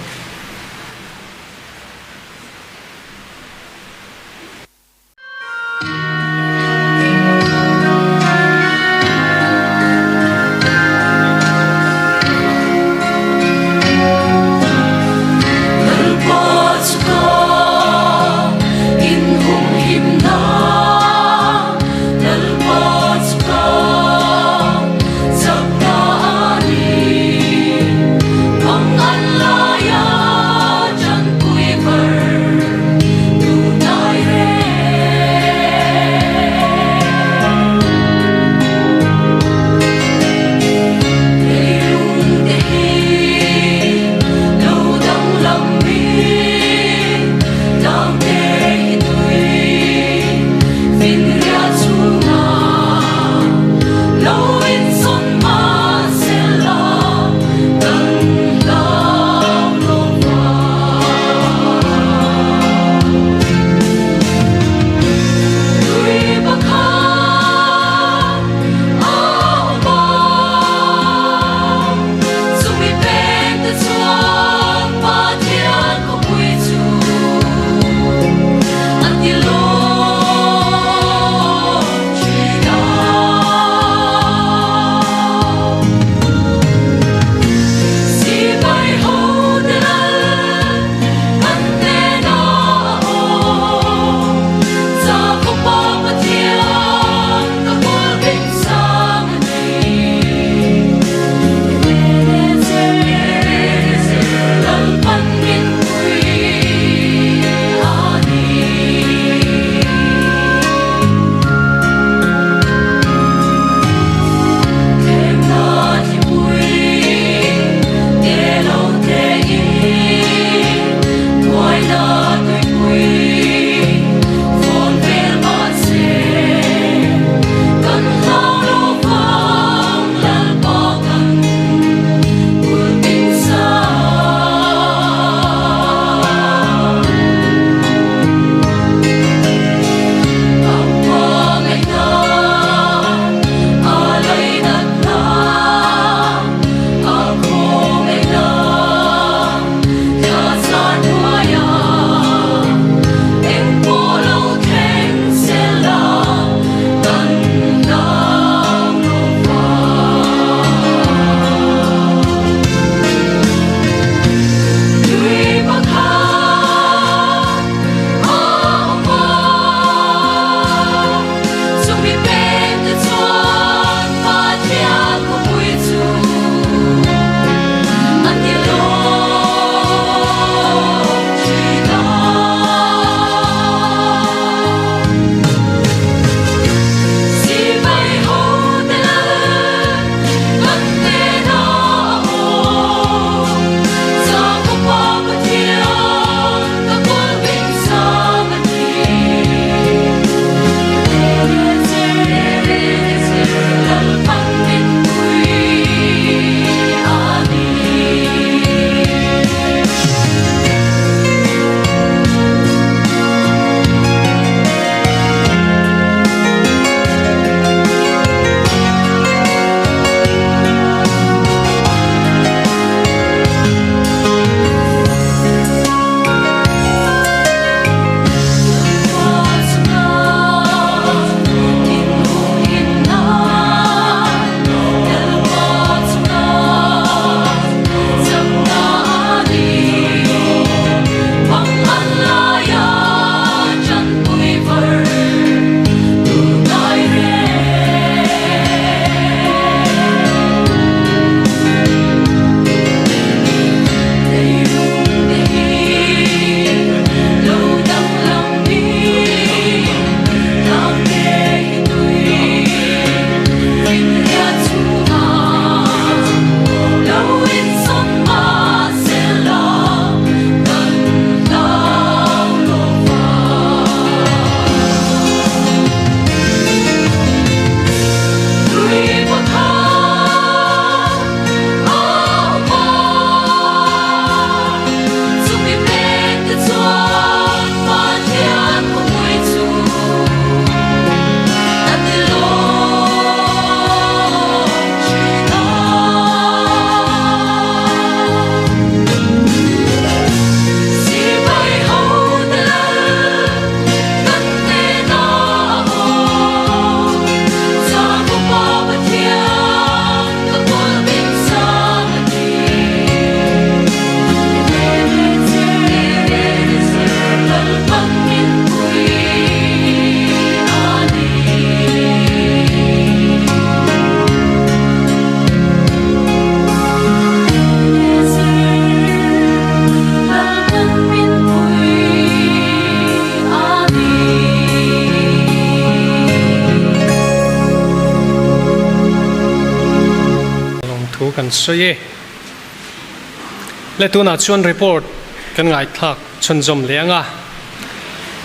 kan sawi e. Le tunah chuan report kan ngaithlak chhunzawm leh ang a.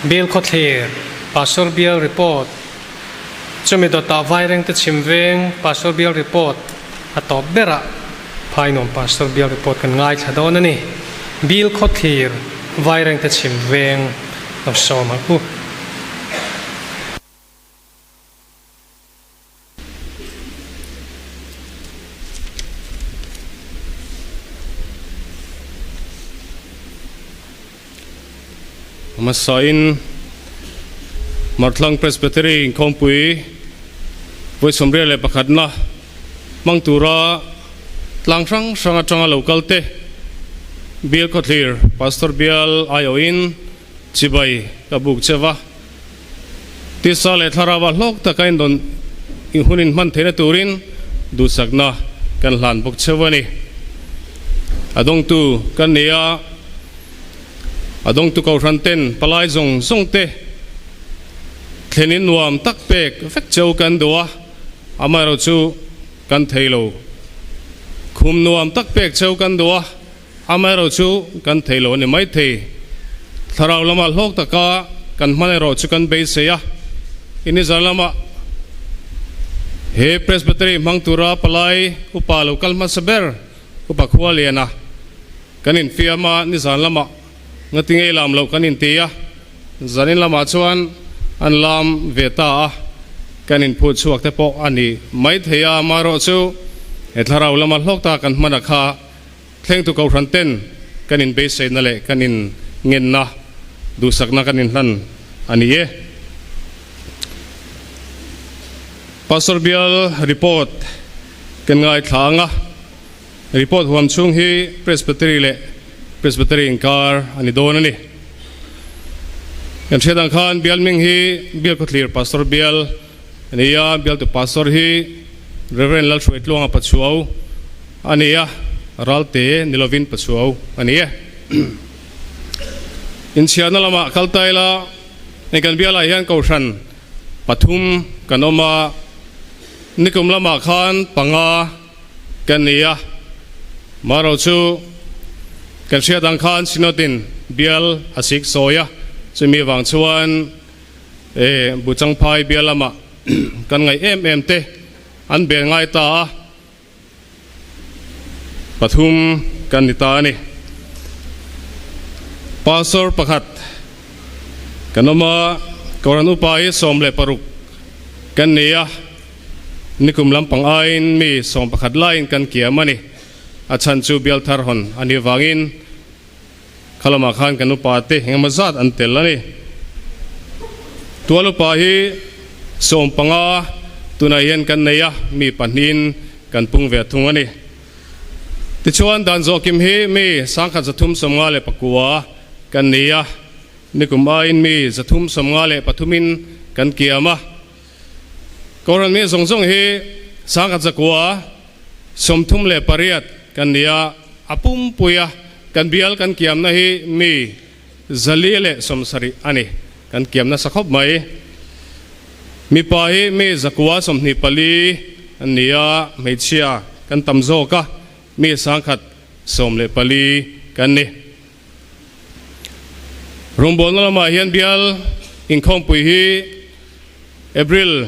Bill Khawthlir, Pastor Bial report, chumi dawtah Vairengte chhim veng Pastor Bial report a tawp berah Phainuam Pastor Bial report kan ngaithla dawn a ni. Bill Khawthlir, Vairengte chhim veng lo sawm ang u. Hmasain Marthlang Presbytery inkhawmpui vawi 31na hmang tura tlang hrang hrang atanga lo kal te Bial Khawthlir Pastor Bial aiawhin Chibai ka buk che va. Tisa leh thlarau-a hlawk taka indawn hun inhman theihna turin duhsakna kan hlan bawk cheu a ni. A dawngtu kan ni a, a dawngtu kohhran ten palai zawng zawng te thlenin nuam tak pek vek cheu kan duh a, amaherawhchu kan thei lo. Khum nuam tak pek cheu kan duh a. Amaherawhchu kan thei lo a ni maithei. Thlarau lamah hlawk taka kan hman erawh chu kan beisei a. Inizar lamah he Presbytery hmang tura palai upa lo kal hmasa ber Upa Khualiana kan infiam a, nizan lamah ngati ngei lam loh kan inti a, zanin lamah chuan an lam ve ta a, kan inphut chhuak te pawh a ni maithei a. Amaherawhchu he thlarau lama hlawk taka kan hman a kha Thlengtu Kohhran ten kan inbeiseina leh kan in ngenna, duhsakna kan inhlan a ni e. Pastor Bial report kan ngaithla ang a, report huam chhung hi Presbytery leh Presbytery inkar a ni dawn a ni. Kan hriat ang khan Bial hming hi Bial Khawthlir Pastor Bial a ni a, Bialtu Pastor hi Rev. Lalhruaitluanga Pachuau a ni a, Ralte ni lovin Pachuau a ni e. Inchhiarna lamah kal ta ila, hei kan bialah hian Kohhran pathum kan awm a, nikum lamah khan panga kan ni a, marawh chu kan hriat ang khan Synod-in bial a sik sawi a, chumi avang chuan E Buchangphai bial lamah kan ngaih em em te an bel ngai ta a, pathum kan ni ta a ni. Pastor pakhat kan awm a, Kohhran Upa hi 16 kan ni a, nikum lampang aiin mi 11 laiin kan kiam a ni. A chhan chu bial thar hawn a nih vangin Kha lamah khan kan upa te engemaw zat an tel a ni. Tual upa hi 15 tunah hian kan nei a, mi pahnihin kan pung ve thung a ni. Tichuan dan zawhkim hi mi 1359 kan nei a, nikum aiin mi 393 in kan kiam a. Kohhran mi zawng zawng hi 1938 kan ni a, a pumpui a, kan bial kan kiamna hi mi 470 a ni, kan kiam nasa khawp mai. Mipa hi mi 924 an ni a, hmeichhia kan tam zawk a, mi 1014 kan ni. Rawngbawlna lamah hian bial inkhawmpui hi April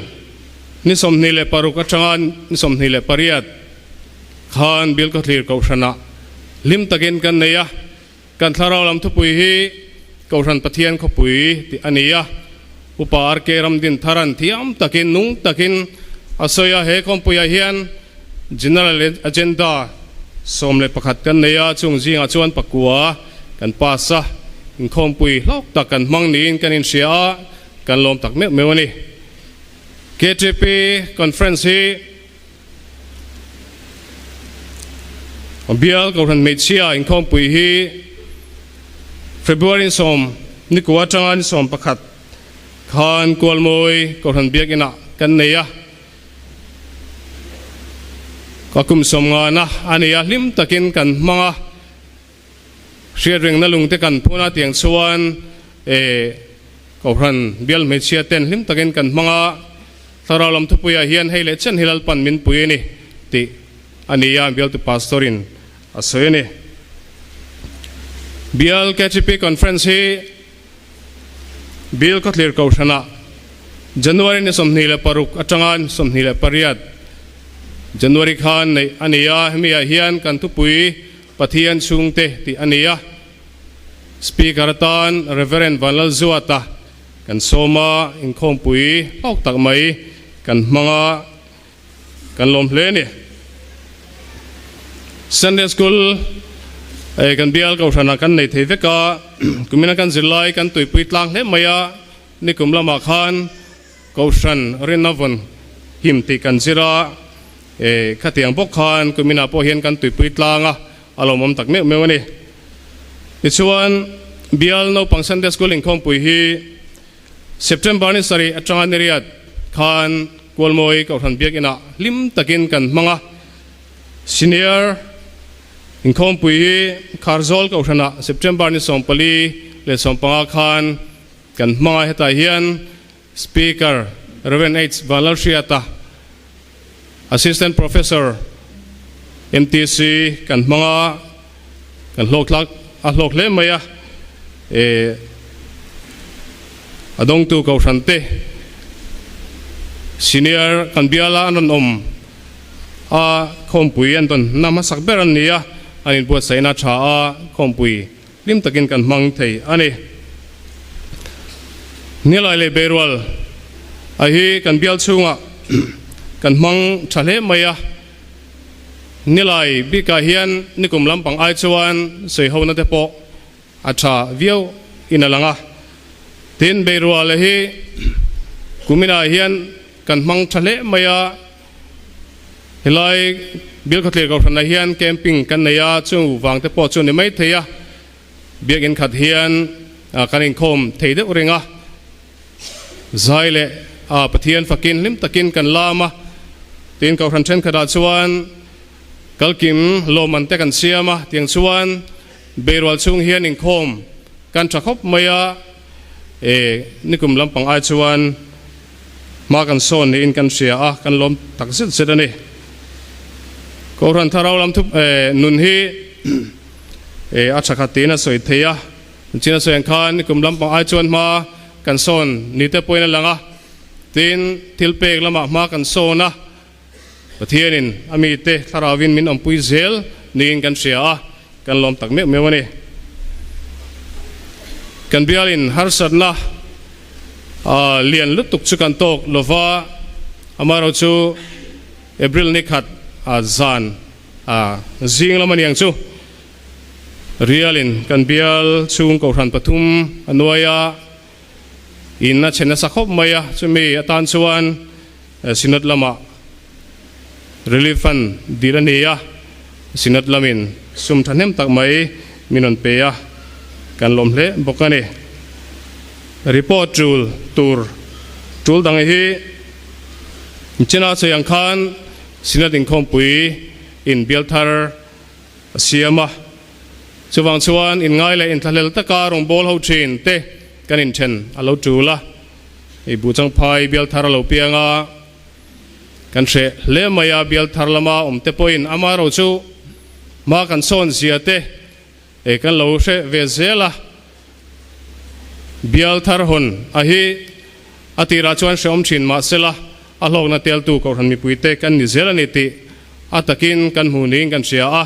ni 26 atanga ni 28 khan Bial Khawthlir Kohhranah hlim takin kan nei a, kan thlarau lam thupui hi Kohhran Pathian khawpui tih a ni a, Upa RK Ramdin Tharan thiam takin nung takin a sawi a, he khawmpuiah hian General Agenda 11 kan nei a, chung zingah chuan pakua kan pass a, inkhawmpui hlawk tak kan hmang niin kan inhria a, kan lawm tak meuh meuh a ni. KTP Conference hi Bial Kohhran Hmeichhia inkhawmpui hi February 10 ni kua atanga ni 11 khan Kualmawi Kohhran Biakinah kan nei a. Ka kum 50na a ni a, hlim takin kan hmang a, hriatrengna lungte kan phun a tiang chuan e Kohhran bial hmeichhia ten hlim takin kan hmang a, thlarau lam thupuiah hian hei leh chen hi Lalpan min pui a ni tih a ni a, bialtu pastor in a sawi a ni. Bial KTP Conference hi Bill Khawthlir Kohhranah January ni 26 atanga 28 January khan neih a ni a, hemi ah hian kan thupui Pathian chhungte tih a ni a. Speaker atan Rev. Vanlalzuata kan sawm a, inkhawmpui hlawk tak mai kan hmang a, kan lawm hle a ni. Sunday School kan bial kohhranah kan nei thei vek a, kumina kan zirlai kan tuipui tlang hle mai a, nikum lamah khan kohhran rinna vawn him tih kan zir a, khatiang bawk khan kuminah pawh hian kan tuipui tlang a, a lawmawm tak meuh meuh a ni. Tichuan, bial naupang Sunday School inkhawmpui hi September ni sarih atanga ni riat khan Kualmawi Kohhran Biakinah hlim takin kan hmang a. Senior inkhawmpui hi Kharzawl Kohhranah September ni 44 khan kan hmang a. Hetah hian Speaker Rev. H. Vanlalhriata, Assistant Professor, MTC kan hmang a, kan hlawktlak a hlawk hle mai a, e a dawngtu kohhran te senior kan biala an rawn awm a, khawmpui an rawn na hmasak ber an ni a, an inbuatsaihna tha a, khawmpui hlim takin kan hmang thei a ni. Nilai leh Beirual a hi kan bial chhungah kan hmang tha hle mai a, Nilai bikah hian nikum lampang ai chuan sawihona te pawh a tha viau in a lang a. Tin, Beirual hi kuminah hian kan hmang tha hle mai a, helai Bilkhawthlir Kohhranah hian camping kan nei a, chung vang te pawh chu ni mai thei a, biakinn khat hian kan inkhawm thei deuh reng a. Zai leh a Pathian fakin hlim takin kan lam a, tin Kohhran thenkhatah chuan kalkim lawmman te kan siam a, tiang chuan beirual chhung hian inkhawm kan tha khawp mai a, e nikum lampang ai chuan hma kan sawn niin kan hria a, kan lawm tak zet zet a ni. Kohhran thlarau lam thup nun hi e a tha khat tiin a sawi thei a. China sawi ang khan nikum lampang ai chuan hma kan sawn ni te pawhin a lang a, tin thil pek lamah hma kan sawn a, Pathianin a mite thlarauvin min awmpui zel niin kan hria a, kan lawm tak meuh meuh a ni. Kan bialin harsatna lian lutuk chu kan tawk lova, amaherawh chu April ni khat zan zing lam a ni ang chu. Rialin kan bial chhung kohhran pathum a nuai a, in a chhe nasa khawp mai a, chumi atan chuan Synod lamah Relief Fund dil a ni a, Synod lamin sum thahnem tak mai min rawn pe a, kan lawm hle bawk a ni. Report tul tur tul dang hi China sawi ang khan Synod inkhawmpui in bial thar a siam a, chuvang chuan inngai leh inthlahlel taka rawngbâwl ho ṭhin te kan inṭhen a lo ṭul a, hei Buhchangphai bial thar a lo piang a, kan hreh hle mai a, bial thar lama awm te pawhin amaherawh chu hma kan sawn zia te kan lo hre ve zel a, bial thar hawn a hi a tirah chuan hrehawm ṭhin mahsela a hlawkna teltu kohhran mipuite kan ni zel a ni tih A takin kan hmu niin kan hria a,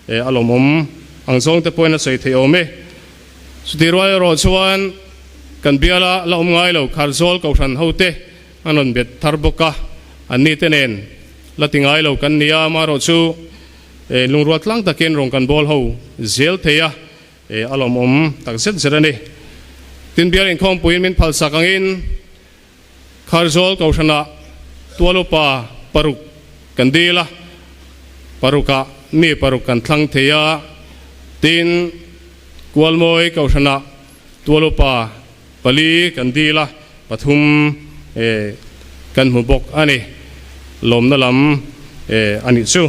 e a lawmawm ang zawng te pawhin a sawi theih awm e. Chutih rual erawh chuan kan biala la awm ngai lo Kharzawl Kohhran hote an rawn bet thar bawk a, anni te nen la ti ngai lo kan ni a, amaherawh chu e lungrual tlang takin rawn kan bawl ho zel thei a, e a lawmawm tak zet zet a ni. Tin bial inkhawmpuiin min phalsak angin Kharzawl Kohhranah tualupa paruk kan dil a, parukah mi paruk kan thlang thei a, tin Kualmawi Kohhranah tualupa pali kan dil a, pathum kan hmu bawk a ni. Lawmna lam a nih chu.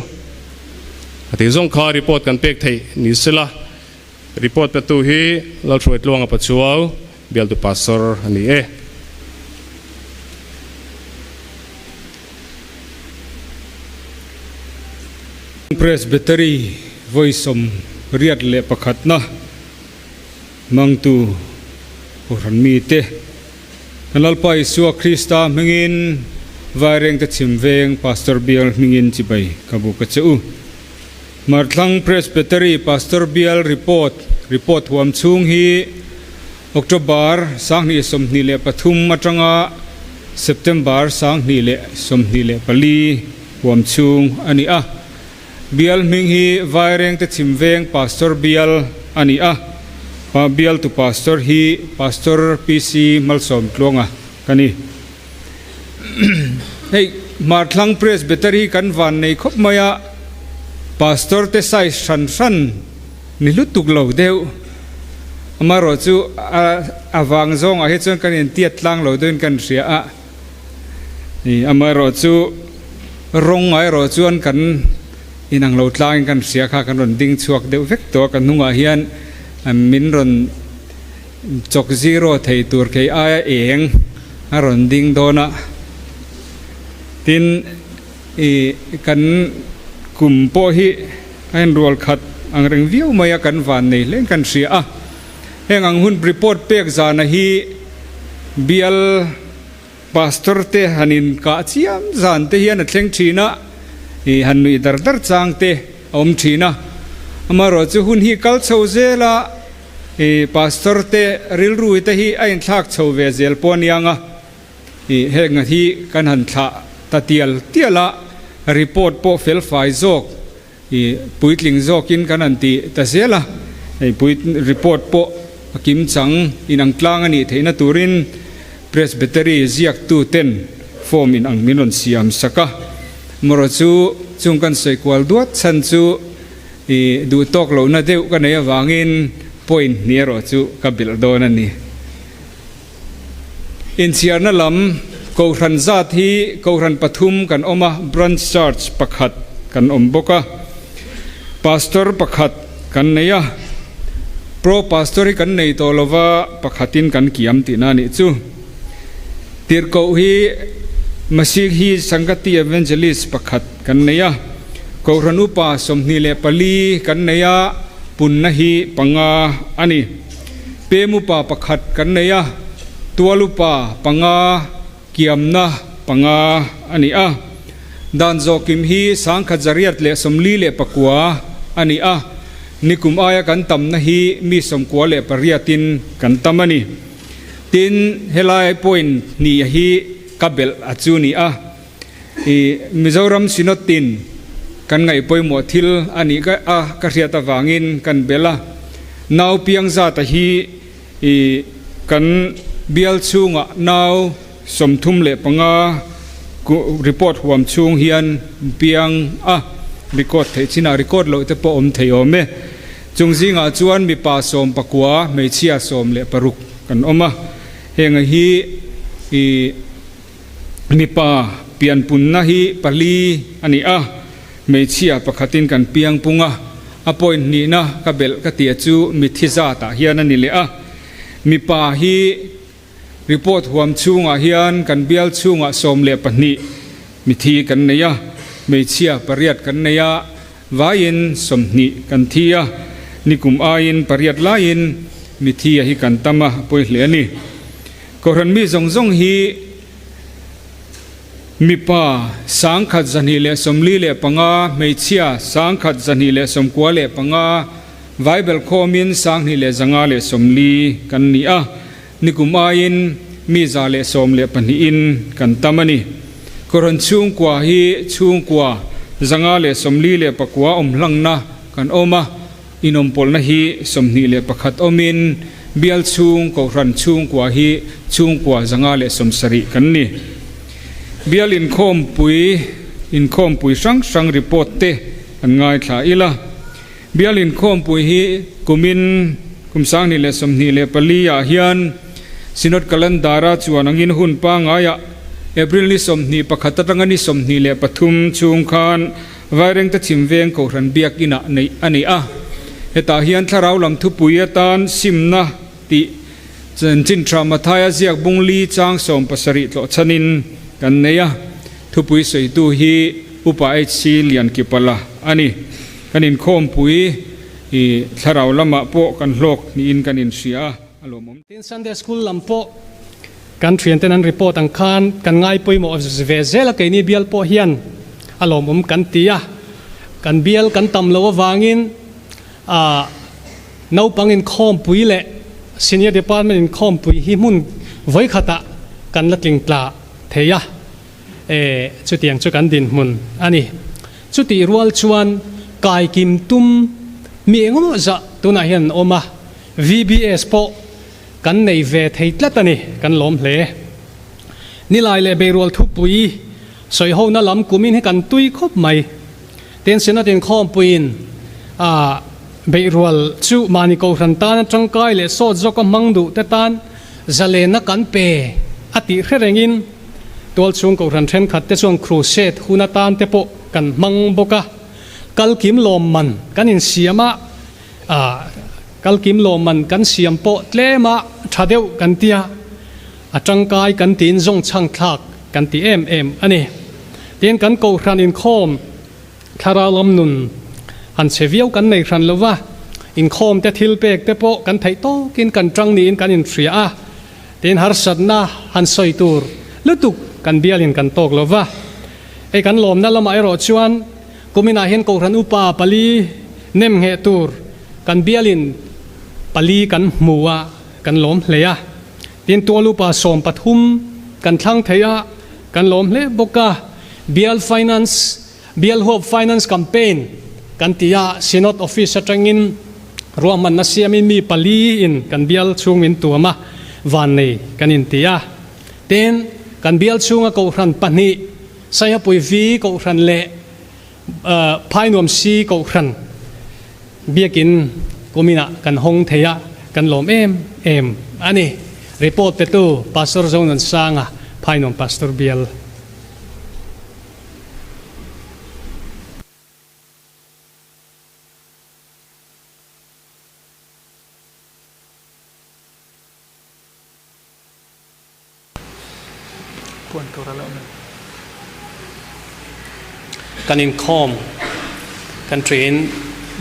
A tih zawng kha report kan pek theih ni sela, report petu hi Lalhruaitluanga Pachuau, Bialtu Pastor a ni e. Presbytery vawi 81na hmangtu Kohhran mite kan Lalpa Isua Krista hmingin Vairengte chhim veng Pastor Bial hmingin chibai ka buk a che u. Hmarthlang Presbytery Pastor Bial Report Report huam chhung hi October 2023 atanga September 2024 huam chhung a ni a. Bial hming hi Vairengte chhim veng Pastor Bial a ni a. Bialtu Pastor hi Pastor PC Malsawmtluanga ka ni. Hei Hmarthlang Presbytery kan van nei khawp mai a, Pastor te size hran hran ni lutuk lo deuh. Amaherawh chu a vang zawngah hi chuan kan intiat tlang lo deuhin kan hria a, amaherawh chu rawng erawh chuan kan inang lo tlangin kan hria kha kan rawn ding chhuak deuh vek tawh a, kan hnungah hian min rawn Chawk zero thei tur kei aia eng a rawn ding dawn a, tin i kan kum pawh hi a inrual khat ang reng viau mai a, kan van nei hlein kan hria a. Heng ang hun report pek zana hi bial pastor te han inkah chiam zan te hian a thleng thin a, i han nuih dar dar chang te a awm thin a. Amaherawh chu hun hi kal chho zel a. I pastor te rilru te hi a inthlak chho ve zel pawh aniang a, i heng hi kan han thlah ta tial tial a, report pawh fel fai zawk i puitling zawkin kan han ti ta zel a, hei pui report pawh a kim chang inang tlang a nih theihna turin Presbytery ziaktu ten form inang min rawn siam sak a, marawh chu chung kan sawi kual duat chhan chu. I duh tawk lohna deuh ka nei avangin point hnih erawh chu ka bilh dawn a ni. Inchhiarna lam Kohhran zat hi Kohhran pathum kan awm a, Branch Church pakhat kan awm bawk a, Pastor pakhat kan nei a, Pro Pastor hi kan nei tawh lova pakhatin kan kiam tihna a nih chu. Tirhkoh hi Masihi Sangati Evangelist pakhat kan nei a, Kohhran upa 24 kan nei a, punna hi panga a ni. Pem upa pakhat kan nei a, tual upa panga, kiamna panga a ni a. Dan zawhkim hi 1849 a ni a, nikum aia kan tamna hi mi 98in kan tam a ni. Tin, helai point hnih hi ka belh a chu ni a. I Mizoram Synod tin kan ngaih pawimawh thil a nih a ka hriat avangin kan bel a. Nau piang zata hi i kan bial chhungah nau 35 report huam chhung hian piang a, record theih chinah record loh te pawh awm thei awm e. Chung zingah chuan mipa 19, hmeichhia 16 kan awm a. Heng hi i. Mipa pianpunna hi pali a ni a, hmeichhia pakhatin kan piang pung a, a point hnihna ka belh ka tia chu mithi zatah hian a ni leh a. Mipa hi report huam chhungah hian kan bial chhungah 12 mithi kan nei a, hmeichhia pariat kan nei a, vaiin 20 kan thi a, nikum aiin pariat laiin mithi a hi kan tam a, pawi hle a ni. Kohhran mi zawng zawng hi mipa 1245, hmeichhia 1295, Vaibel khawmin 2140 kan ni a, nikum aiin mi 112in kan tam a ni. Kohhran chhungkua hi chhungkua 549 awm hlangna kan awm a. Inawmpawlhna hi 21 awmin bial chhung Kohhran chhungkua hi chhungkua 170 kan ni. Bial inkhawmpui inkhawmpui hrang hrang report te kan ngaithla ila. Bial inkhawmpui hi kumin kum 2024 ah hian Synod Calendar-a chuan angin hun pangaiah April ni 21 atanga ni 23 chhung khan Vairengte chhim veng Kohhran Biakinah neih a ni a. Hetah hian thlarau lam thupui atan simna tih chanchin tha Mathaia ziak bung li chang 17 tlawh chhanin kan nei a. Thupui sawitu hi. Upa HC Liankipala a ni. Kan inkhawmpui i thlarau lamah pawh kan hlawk niin kan inhria a, a lawmawm. Tin, Sunday School lam pawh kan thianten an report ang khan kan ngai pawimawh ve zel a, keini bial pawh hian a lawmawm kan ti a, kan bial kan tam loh avangin ah naupang inkhawmpui leh Senior Department inkhawmpui hi hmun vawikhatah kan la tling tla thei a. E, chutiang chu kan dinhmun a ni. Chutih rual chuan kai kim tum mi engemaw zah tunah hian an awm a, VBS pawh kan nei ve thei tlat a ni, kan lawm hle. Nilai leh beirual thupui sawihona lam kumin hi kan tui khawp mai. Tin, Synod inkhawmpuiin a beirual chu mahni kohhran tana tangkai leh sawt zawka hmang duh te tan zalenna kan pe a tih hre rengin, Tualchhung kohhran thenkhat te chuan crusade hun atan te pawh kan hmang bawk a, kalkim lawmman kan insiam a, kalkim lawmman kan siam pawh tlem a tha deuh kan tia, a tangkai kan tiin zawng chhang thlak kan ti em em a ni. Tin, kan kohhran inkhawm thlarau lam nun han che viau kan nei hran lova, inkhawm te thil pek te pawh kan theih tawkin kan tang niin kan inhria a, Tin harsatna han sawi tur lutuk kan bialin kan tawk lo va. Hei kan lawmna lamah erawh chuan kuminah hian Kohhran upa pali nem ngheh tur kan bialin pali kan hmu a, kan lawm hle a. Tin tual upa 13 kan thlang thei a, kan lawm hle bawk a. Bial Finance, Bial Huap Finance Campaign kan ti a, Synod Office atangin ruahmanna siamin mi pali in kan bial chhung min tuam a, vannei kan inti a. Tin, kan bial chhunga Kohhran pahnih, Saihapui V Kohhran leh Phainuam C Kohhran biakin kuminah kan hawng thei a, kan lawm em em a ni. Report petu Pastor Zonunsanga, Phainuam Pastor Bial. Kan inkhawm kan ṭin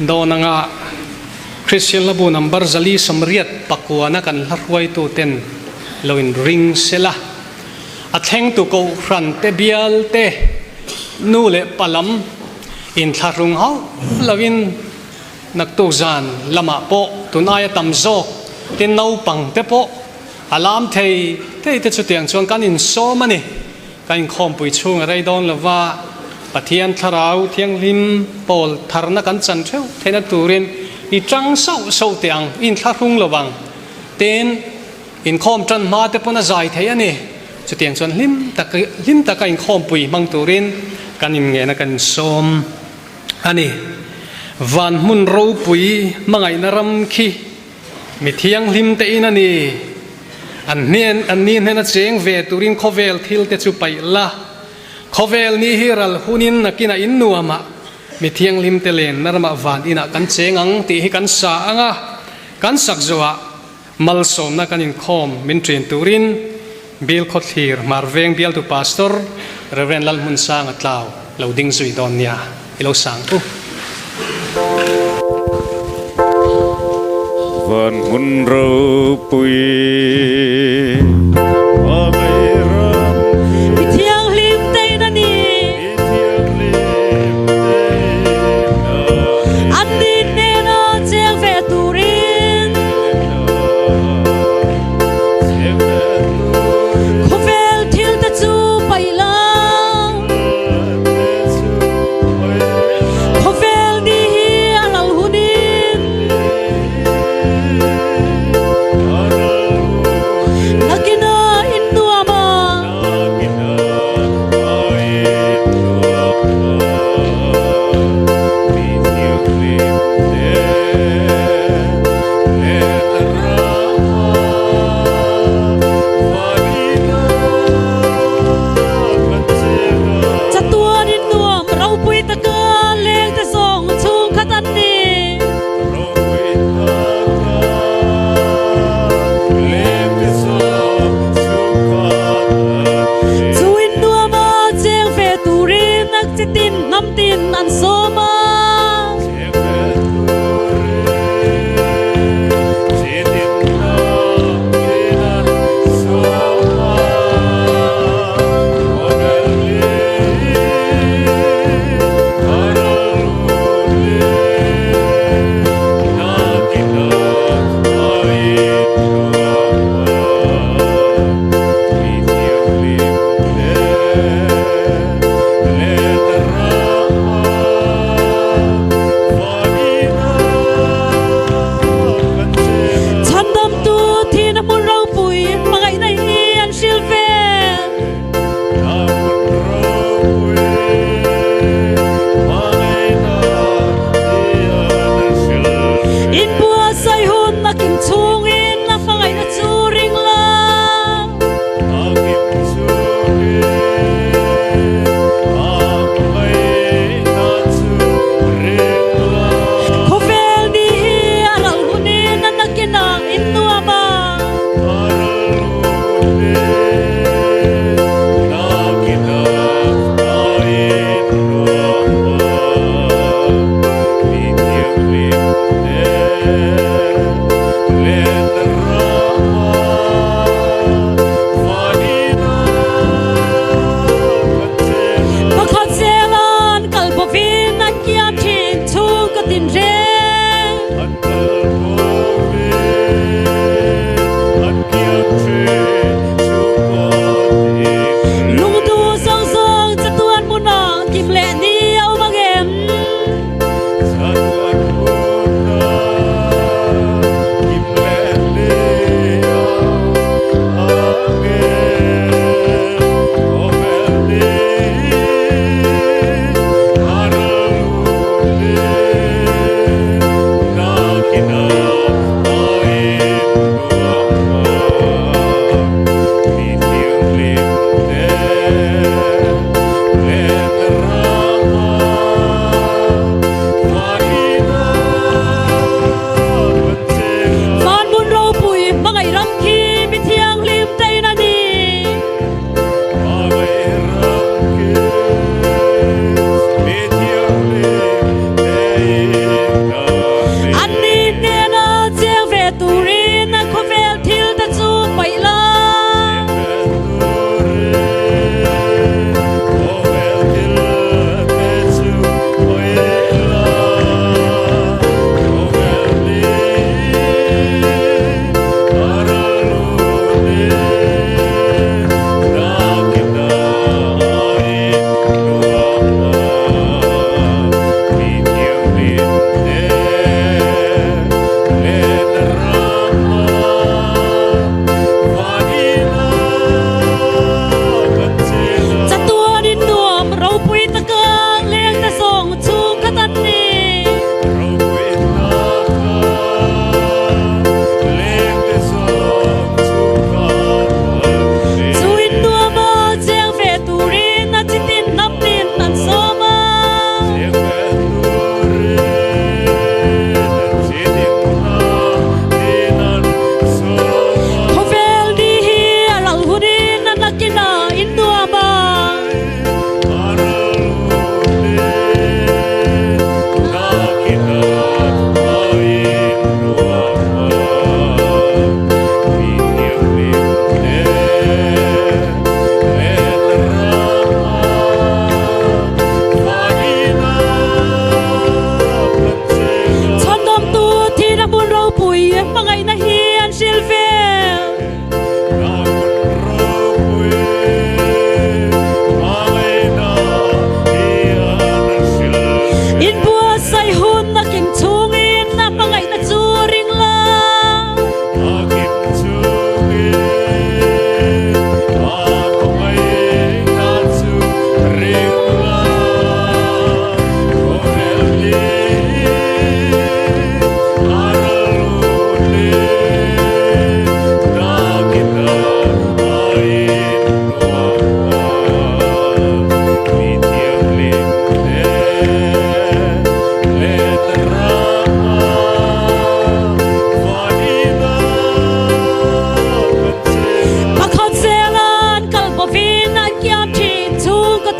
dawn anga Kristian hlabu number 489 kan hla hruaituten lo inring sela. A thlengtu kohhran te bial te nu leh pa lam inthlahrung hauh lovin naktuk zan lamah pawh tun aia tam zawk tin naupang te pawh a lam thei thei te chutiang chuan kan insawm a ni. Kan inkhawmpui chhung a rei dawn lova Pathian Thlarau Thianghlim pawl tharna kan chan theuh theihna turin i tang sauh sauh teh ang, i inthlahrung lovang. Tin. Inkhawm tan hma te pawn a zai thei a ni. Chutiang chuan hlim tak hlim taka inkhawmpui hmang turin kan inngen a kan insawm a ni. Van hmun ropui hmangaihna ram khi mi thianghlim te in a ni. An hnen an ni hnena cheng ve turin khawvel thil te chu paih la. Khawvel ni hi ral hunin nakinah in nuamah mi thianghlim te lenna ramah van inah kan cheng ang tih hi kan sa ang a, kan sak zawhah Malsawmna kan inkhawm min ṭin turin Bill Khawthlir Hmarveng bialtu Pastor Rev. Lalhmunsanga Tlau lo ding zui dawn nia i lo sang u. Van hmun ropui a ngei ram khi. Mi thianghlim tein a ni. Mi thianghlim tein a ni. An ni hnena cheng ve turin. Khawvel thil te chu paih la. Khawvel ni hi a ral hunin. Nakina in nuam.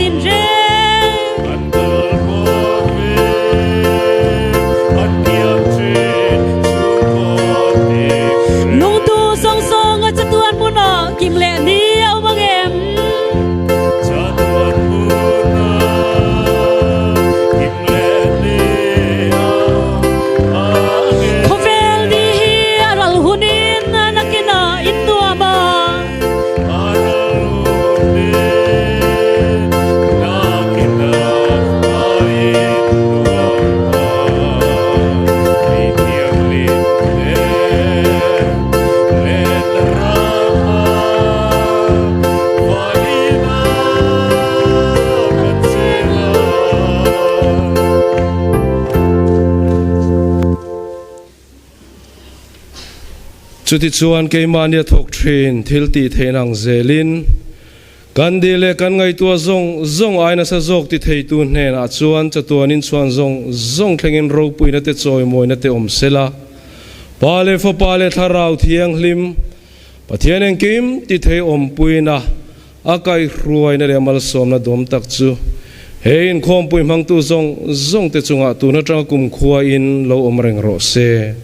tinreng? An kal bawkin an kiang thin chhungkaw tinreng. Lungtu zawng zawng a chatuan hmunah kim leh ni a awm ang em? Chatuan hmunah kim leh ni a awm ang em? Khawvel ni hi a ral hunin nakinah in nuam a. A ral hunin nakinah a in nuam a. Mi thianghlim te let rama vaina kan cheng a. Chutichuan keimahnia thawk thin thil tih theih nang zelin kan dil leh kan ngaihtuah zawng zawng ai nasa zawk ti theitu hnenah chuan chatuanin chhuan zawng zawng thlengin ropuina te chawimawina te awm sela. Pa leh Fapa leh Thlarau Thianghlim, Pathian engkim ti thei awmpuina a kaihruaina leh malsawmna dawm tak chu he inkhawmpui hmangtu zawng zawngte chungah tun atanga kumkhua in lo awm reng rawh se.